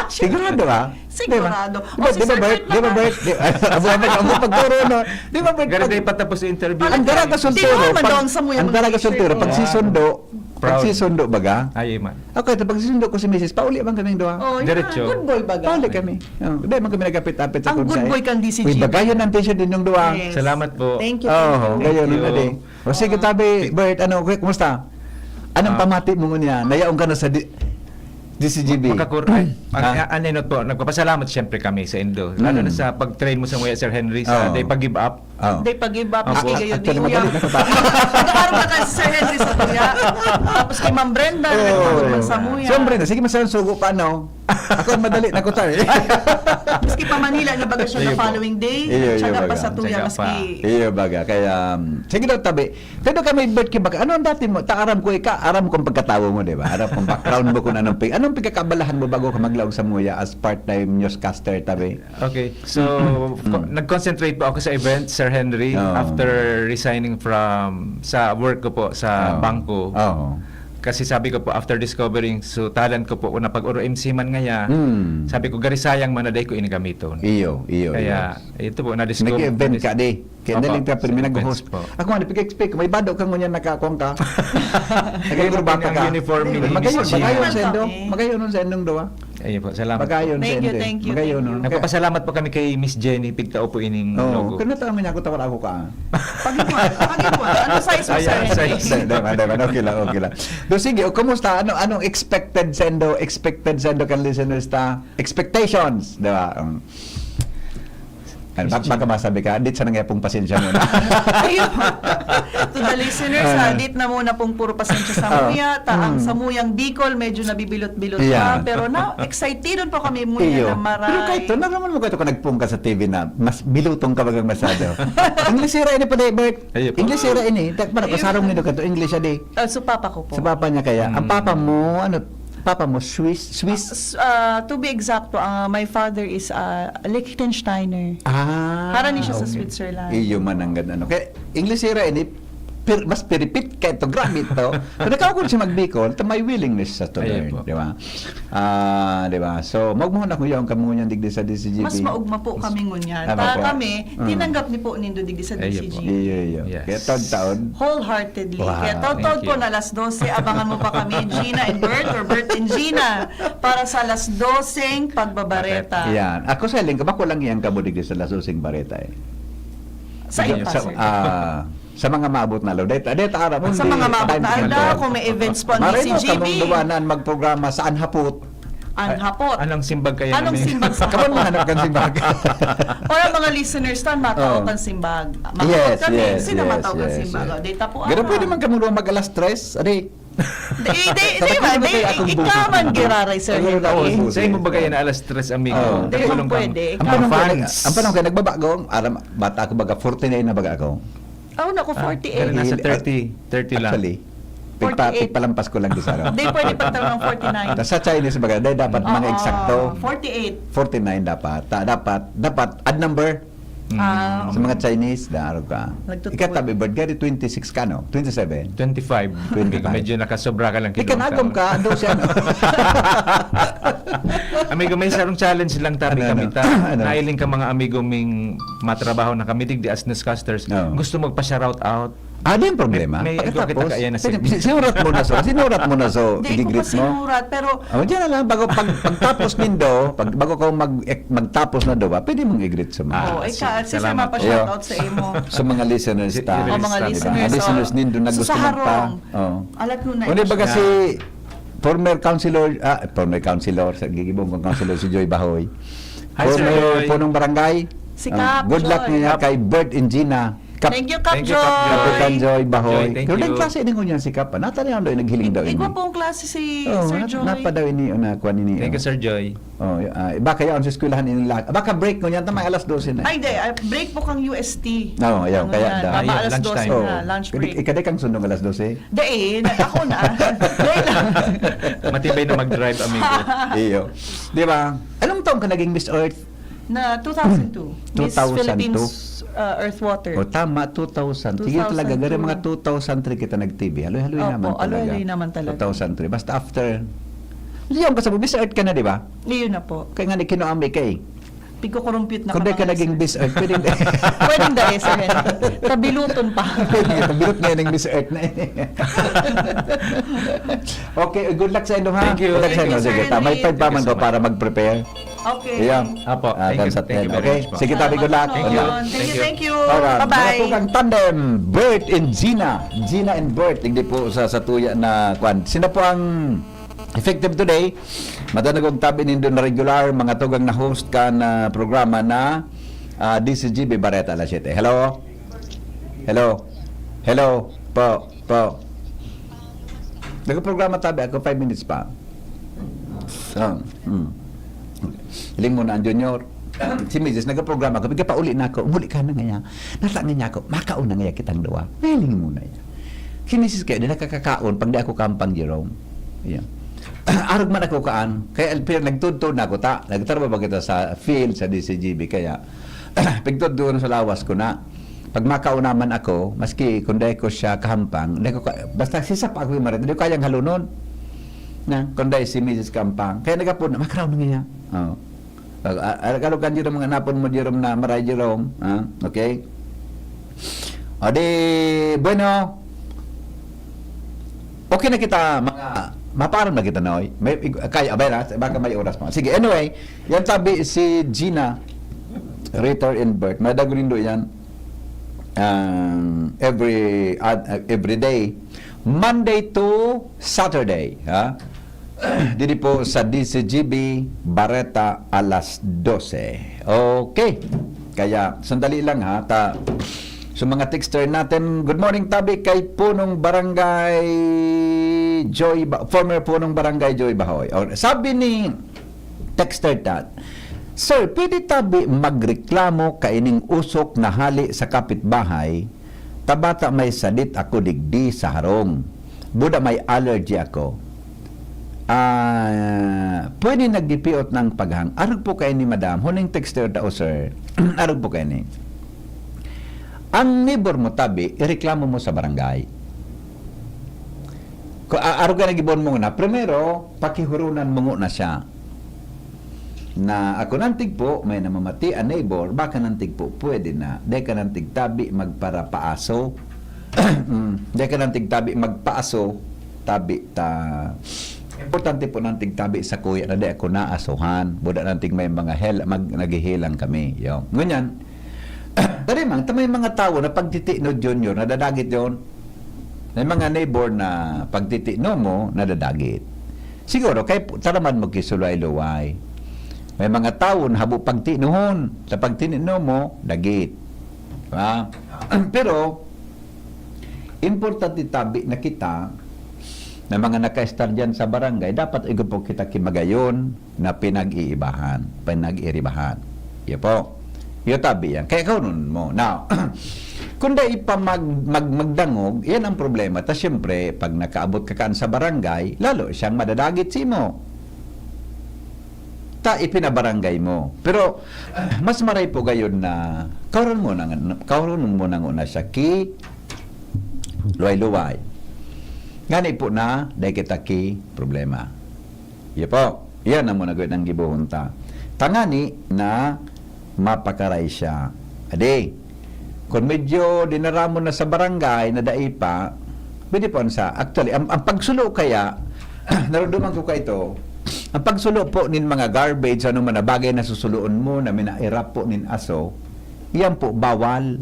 Sigurado, ha? Sigurado. Di ba? O, si Di ba, Sir Bert? Kurt Di ba, naman. Bert? Di, abo, abo, abo, pagturo, no? Di ba, Bert? Garo Pag, na ipatapos yung interview. Ang daraga Di soltero, naman pag, doon sa muya ang daraga mag-issue soltero, ko. pag Proud. sisundo, pag Proud. sisundo, baga? Ay, man. Ako, ito, pag sisundo ko si misis, pauli man kaming duha. Oh, yun Diretso. na. Good boy, baga? Pauli kami. Oh, di man kami nagapit-apit sa Ang good kunsa, eh. boy kang D C G. Uy, bagayon ang t-shirt ninyong duha. Yes. Salamat po. Thank you, Oh, thank you. gayon Thank na you. di. O sige, Ah. tabi, Bert, ano, okay, kumusta? Anong Ah. pamati mo ngunyan? Nayaon ka na sa di-, D C G B. Makakur-, ay, ang, Ah. ang, ano po, nagpapasalamat siyempre kami sa indo. Lalo Mm. na sa pag-train mo sa Muya, Sir Henry, sa Oo. Day Pag-Give Up. Oo. Day Pag-Give Up, Opo. Miski Gayo Actually, Di Uya. madali na kita. Nagkakaroon ka si Sir Henry sa Muya. Tapos kay Ma'am Brenda, Oo. nagkakaroon man sa Muya. Siyempre na, sige, masayang sugo pa, no? Ako, madali na ko tayo. Miski pa Manila na baga siya Iyo the po. following day, Iyo, iyo, tsaga pa baga. sa Tuya, Tsaga pa. maski Iyo, baga. Kaya, um, sige daw, tabi. Pero kami, Bert, kaya baka, ano ang dati mo? Ta, aram ko, ika, aram kong pagkatawo mo, di ba? Aram kong background mo kung anong pig-, anong pagkakabalahan mo bago ka maglaog sa Muya as part-time newscaster, tabi? Okay. So, Mm. ko-, nag-concentrate po ako sa event, Sir Henry, Oo. after resigning from, sa work ko po sa Oo. bangko. Oo. Kasi sabi ko po, after discovering so talent ko po, na pag-uro M C man ngaya, Mm. sabi ko, "Gari sayang man na dai ko ini gamiton." Iyo, iyo, Kaya, iyo. ito po, na-discover, Nag-event na-dis-, ka, di? Kaya Opo, naling ka, pero sa may nag-host. events po. Ako nga, nag-expect ko, may bado ka ngunyan, nakakuha ka. Ayun po Nagkakurbata ang ka. uniform ni Magayon, Miss Gina. magayon sa indo. Magayon sa indong duwa. Ayun po, salamat po. Magayon sa Thank you, inde. thank you, Magayon, thank you. no? Nagpapasalamat po kami kay Miss Jenny, pigtao po ining Oo, logo. Pero natawag niya ako, tawag ako ka. Pag-iwan, pag-iwan. Ano size mo, Ayan, sir? size. Hindi, hindi, hindi. Okay lang, okay lang. So, sige, o, kumusta? Ano, anong expected sa indo? Expected sa indo kan listeners ta? Expectations, di ba? Um, ano, bak-, baka masabi ka, "Dit sa nangyapong pasensya muna." Ayun. To the listeners, Ah. ha, dit na muna pong puro pasensya sa Ah. muya. Ta, ang Mm. sa muyang Bicol, medyo nabibilot-bilot Yeah. pa. Pero na, excited po kami muya Iyo. na maray. Pero kahit to, naraman mo kahit ka nagpungka sa T V na, mas bilutong ka bagang masyado. Inglesera ini pa, di, Bert? Ayun po. Inglesera ini. Tak-, parang Ayun. kasarong nito ka to, English, adi. Ah, so papa ko po. Sa papa niya kaya. Ang Mm. papa mo, ano, papa mo, Swiss, Swiss? Ah, s-, ah, to be exacto, ah, my father is, ah, Liechtensteiner. Ah, Harani siya sa okay. Switzerland. Iyo man ang ganda, no? Kaya, Inglesera ini, pir-, mas piripit ka ito, grabe ito. Pero ikaw kung siya magbikol, ito may willingness sa to Ayun learn, po. di ba? Ah, di ba? So, magmuhon ako yaon kamo ngunyan digdi sa D C G B. Mas maugma po Mas kami ngunyan. Tama Ta po. kami, Mm. tinanggap ni po nindo digdi sa Ayun D C G B. po. Iyo, iyo. Yes. Kaya tag taon. Wholeheartedly. Wow. Kaya taon-taon Thank po you. na alas dose, abangan mo pa kami, Gina and Bert, or Bert and Gina, para sa alas doseng pagbabareta. Yan. Ako sa lingkod, ako lang yan kamo digdi sa alas doseng bareta eh. Sa Ayun, iyo sa, po. ah, sa mga maabot na aldaw. Deta, deta, aram mo, Sa hindi, mga maabot time na to aldaw, time. kung may events po ang Maray mo, D C G B. kamong duwanan magprograma sa Anhapot. Anhapot. Ay, anong simbag kaya Anong namin? simbag sa Kapan Anhapot? mahanap kang simbag? Or ang mga listeners tan, matao Oh. kan simbag. Mahapot Yes, kami, yes, sino yes, matao kan yes, simbag? yes. O, deta po, Pero ah. pwede man kamo duwa mag alas tres, adi. Di, di, di Sa ba? tagalog Di, kaya akong ikaw boses man naman. giraray, Sir Tagalog Henry. akong boses. Sa imo ba kaya na alas tres, amigo? Oh. Di man Tagalog kang pwede. Ang mga panahon kaya, fans. ang panahon kaya nagbaba ko, aram, bata ako baga, forty-nine na baga ako. Oh, naku, Ah, forty-eight. pero nasa Hili-, thirty, thirty lang. Actually, pigpa-, Forty-eight. pigpalampas ko lang di sa araw. Di, pwede pagtawag ng forty-nine. Tas sa Chinese baga, dahil dapat mga Oo, eksakto. forty-eight. Forty-nine dapat. Ta-, dapat, dapat odd number. Mm. Ah, Sa mga Chinese, daaro ka. Nagtutuwad. Ikatabi, birth, gari twenty-six ka, no? Twenty-seven? Twenty-five. Twenty-five. Medyo nakasobra ka lang Di ka kidong nagom taon. ka, ando siya, no? Amigo, may sarong challenge lang tabi Ano, kami ano? ta. Ano? Nailing ka mga amigo ming matrabaho na kami digdi as newscasters. Oo. Gusto magpa-shout out. Ah, di yung problema. May, may Pagkatapos, kita kaya na pwede, sinurat mo na so, sinurat mo na so, Di ko pa igigreet mo. Sinurat, pero Oh, diyan na lang. Bago, pag, pagtapos nindo, pag, bago ka mag, eh, magtapos na daw ba, pwede mong igreet sa mga Oh, ay ka, si Sir Salamat. Mapa, shoutout sa imo. Sa mga listeners ta. Oh, mga Diba? Listeners, Listeners oh. Nindo na So, gusto sa magpa-, harong. Oh. Alat mo na Kundi yun. Baga si former councilor, ah, former councilor, sa gigibong kong councilor si Joy Bahoy. Hi, Sir Former Joy. Punong barangay. Si Ah, Kap good luck Joy. Niya Kap. Kay Bert and Gina. Kap-, Thank you, Kap Thank you, Kap Joy. Kapitan Joy Bahoy. Joy, thank Pero you. Nagklase din ko niyan si Kap. Nata niya daw, naghiling daw Igwa ini. Pong klase si Oh, Sir nat-, Joy. Napa daw ini, una, kuha nini, Thank you, oh. Sir Joy. Oh, y-, ah, baka yaon sa eskwelahan ini lahat. Baka break ko niyan, tama, alas dose na. Ay, di. Ah, break po kang U S T. Oo, ayaw, Ano kaya yan? Da. Tama, Ayaw, alas lunch dose time. Na, Oo. lunch Kadi-, break. Ikadi kang sundong alas dose. Dai, nag-, ako na. Dai lang. Matibay na mag-drive, amigo. Iyo. Di ba? Anong taon ka naging Miss Earth? Na two thousand two. Miss two thousand two. Philippines, uh, Earth Water. O, tama, two thousand. Sige talaga, gari two thousand two. Mga two thousand three kita nag-T V. Haloy-haloy Opo, naman talaga. Haloy-haloy naman talaga. Two thousand three. Basta after, Leon, kasi Miss Earth ka na, di ba? Iyon na po. Kaya nga, ni kinuambi ka eh. Pigkukurumpyut na Kung di ka ka pa naging nga, Miss Earth, pwedeng Pwedeng dali, sir. Tabiluton pa. Tabilot ngayon ng Miss Earth na eh. Okay, good luck sa inyo, ha? Thank you. Good luck sa Thank inyo. you, Sige, Sir ta-, may Henry. Time pa man Thank you ko so para much. Mag-prepare. Okay. Yeah. Apo, Ah, thank you. Thank you very much po. Sige, tabi, good luck. Thank you. Salamat. Thank you, Thank you. you. Alright, Bye-bye. Mga tugang tandem, Bert and Gina. Gina and Bert, hindi po sa, sa tuya na kwan. Sino po ang effective today? Madanagog tabi nindo na regular, mga tugang na host kan programa na, ah, D C G B Bareta alas siyete. Hello? Hello? Hello? Po, po. Nagprograma tabi ako, five minutes pa. Ah, mm. Hiling mo na ang junior. Si Misis, nagprograma ko, bigla pa uli na ako, umuli ka na ngaya. Nata ngaya ako, makauna ngaya kitang duwa. Hiling mo na yan. Si Misis kaya, di nakakakaon, pag di ako kampang, Jerome. Yan. Arog man ako kaan, kaya pero nagtudtod na ako, ta, nagtrabaho ba kita sa field, sa D C G B, kaya pigtudtod sa lawas ko na. Pag makauna man ako, maski kung dai ko siya kahampang, dai ko ka-, basta sisapa ako yung marita, di ko kayang halunon. Na, kung dai si Misis Kampang. Kaya nagapon, "Makarao na nga." Oh. Ah, ah, ah, kalokan, Jerome, mga napon mo, Jerome, na maray, Jerome. Ah, okay? O di, bueno. Okay na kita, mga, maparam na kita, Noy. May, kaya, abay na, baka may oras pa. Sige, anyway, yan tabi si Gina, Ritter and Bert. Madagurindo yan. Um, every, uh, every day. Monday to Saturday, ha? Didi po sa D C G B, Bareta, alas dose. Okay. Kaya, sandali lang, ha? Ta, sa mga texter natin, good morning, tabi kay Punong Barangay Joy Ba-, former Punong Barangay Joy Bahoy. O, sabi ni texter ta, "Sir, pwede tabi magreklamo kaining usok na hali sa kapitbahay? Tabata may sadit ako digdi sa harong. Buda may allergy ako. Ah, pwede nagdipiot ng paghang." Arog po kayo ni madam. Huning texter tao, sir. Arog po kayo ni. Ang neighbor mo, tabi, ireklamo mo sa barangay. Kung a-, arog ka nagibon mo na, primero, pakihurunan mo na siya. Na ako nantig po, may namamati a neighbor, baka nantig po, pwede na. Dai ka nantig tabi, magparapaaso. Mm, dai ka nantig tabi, magpaaso, tabi ta. Importante po nantig tabi sa kuya na di ako naasuhan. Buda nantig may mga hel-, mag-, naghihilang kami. Yo. Ngunyan, tadi man, ta may mga tawo na pagtiti no Junior, nadadagit yon. May mga neighbor na pagtitino mo, nadadagit. Siguro, kay taraman mo kisuluway-luway. May mga tawo na habo pagtinohon, sa pagtinino mo, dagit. Diba? Pero, importante tabi na kita, na mga nakaestar dyan sa barangay, dapat igupog kita kimagayon, na pinag-iibahan, pinag-iribahan. Iyo po. Iyo tabi yan. Kaya kaunon mo. Now, kung dai pa mag-, mag-, magdangog, yan ang problema. Ta siyempre, pag nakaabot ka kaan sa barangay, lalo siyang madadagit simo. Ta ipinabarangay mo. Pero, mas maray po gayon na kauron mo na, kauron mo na nguna siya ki luway-luway. Ngani po na, dai kita ki problema. Iyo po. Iyan ang muna gawin ang gibohon ta. Tangani na mapakaray siya. Adi, Kung medyo dinaramon na sa barangay na dai pa, pwede po ang sa, actually, ang, ang pagsulo kaya, naruduman ko ka ito, ang pagsulo po nin mga garbage, ano man na bagay na susuloon mo, na minairap po nin aso, yan po, bawal.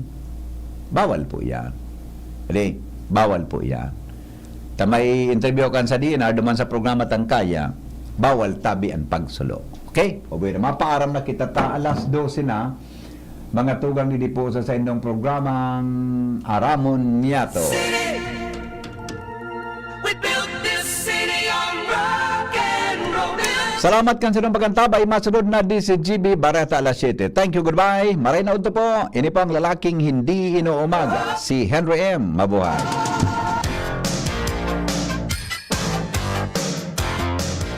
Bawal po yan. Ready? Bawal po yan. Ta may interview kan sa D N R, duman sa programa Tangkaya, bawal tabi ang pagsulo. Okay? O bueno, mapaaram na kita ta alas dose na. Mga tugang ni Diposa sa indong programang Aramon Niyato. City. We built this city on rock and roll. Salamat kan sinong pagkantabay. Masunod na D C G B Bareta alas siyete. Thank you, goodbye. Maray na udto po. Ini po ang lalaking hindi inuumaga, si Henry M. Mabuhay.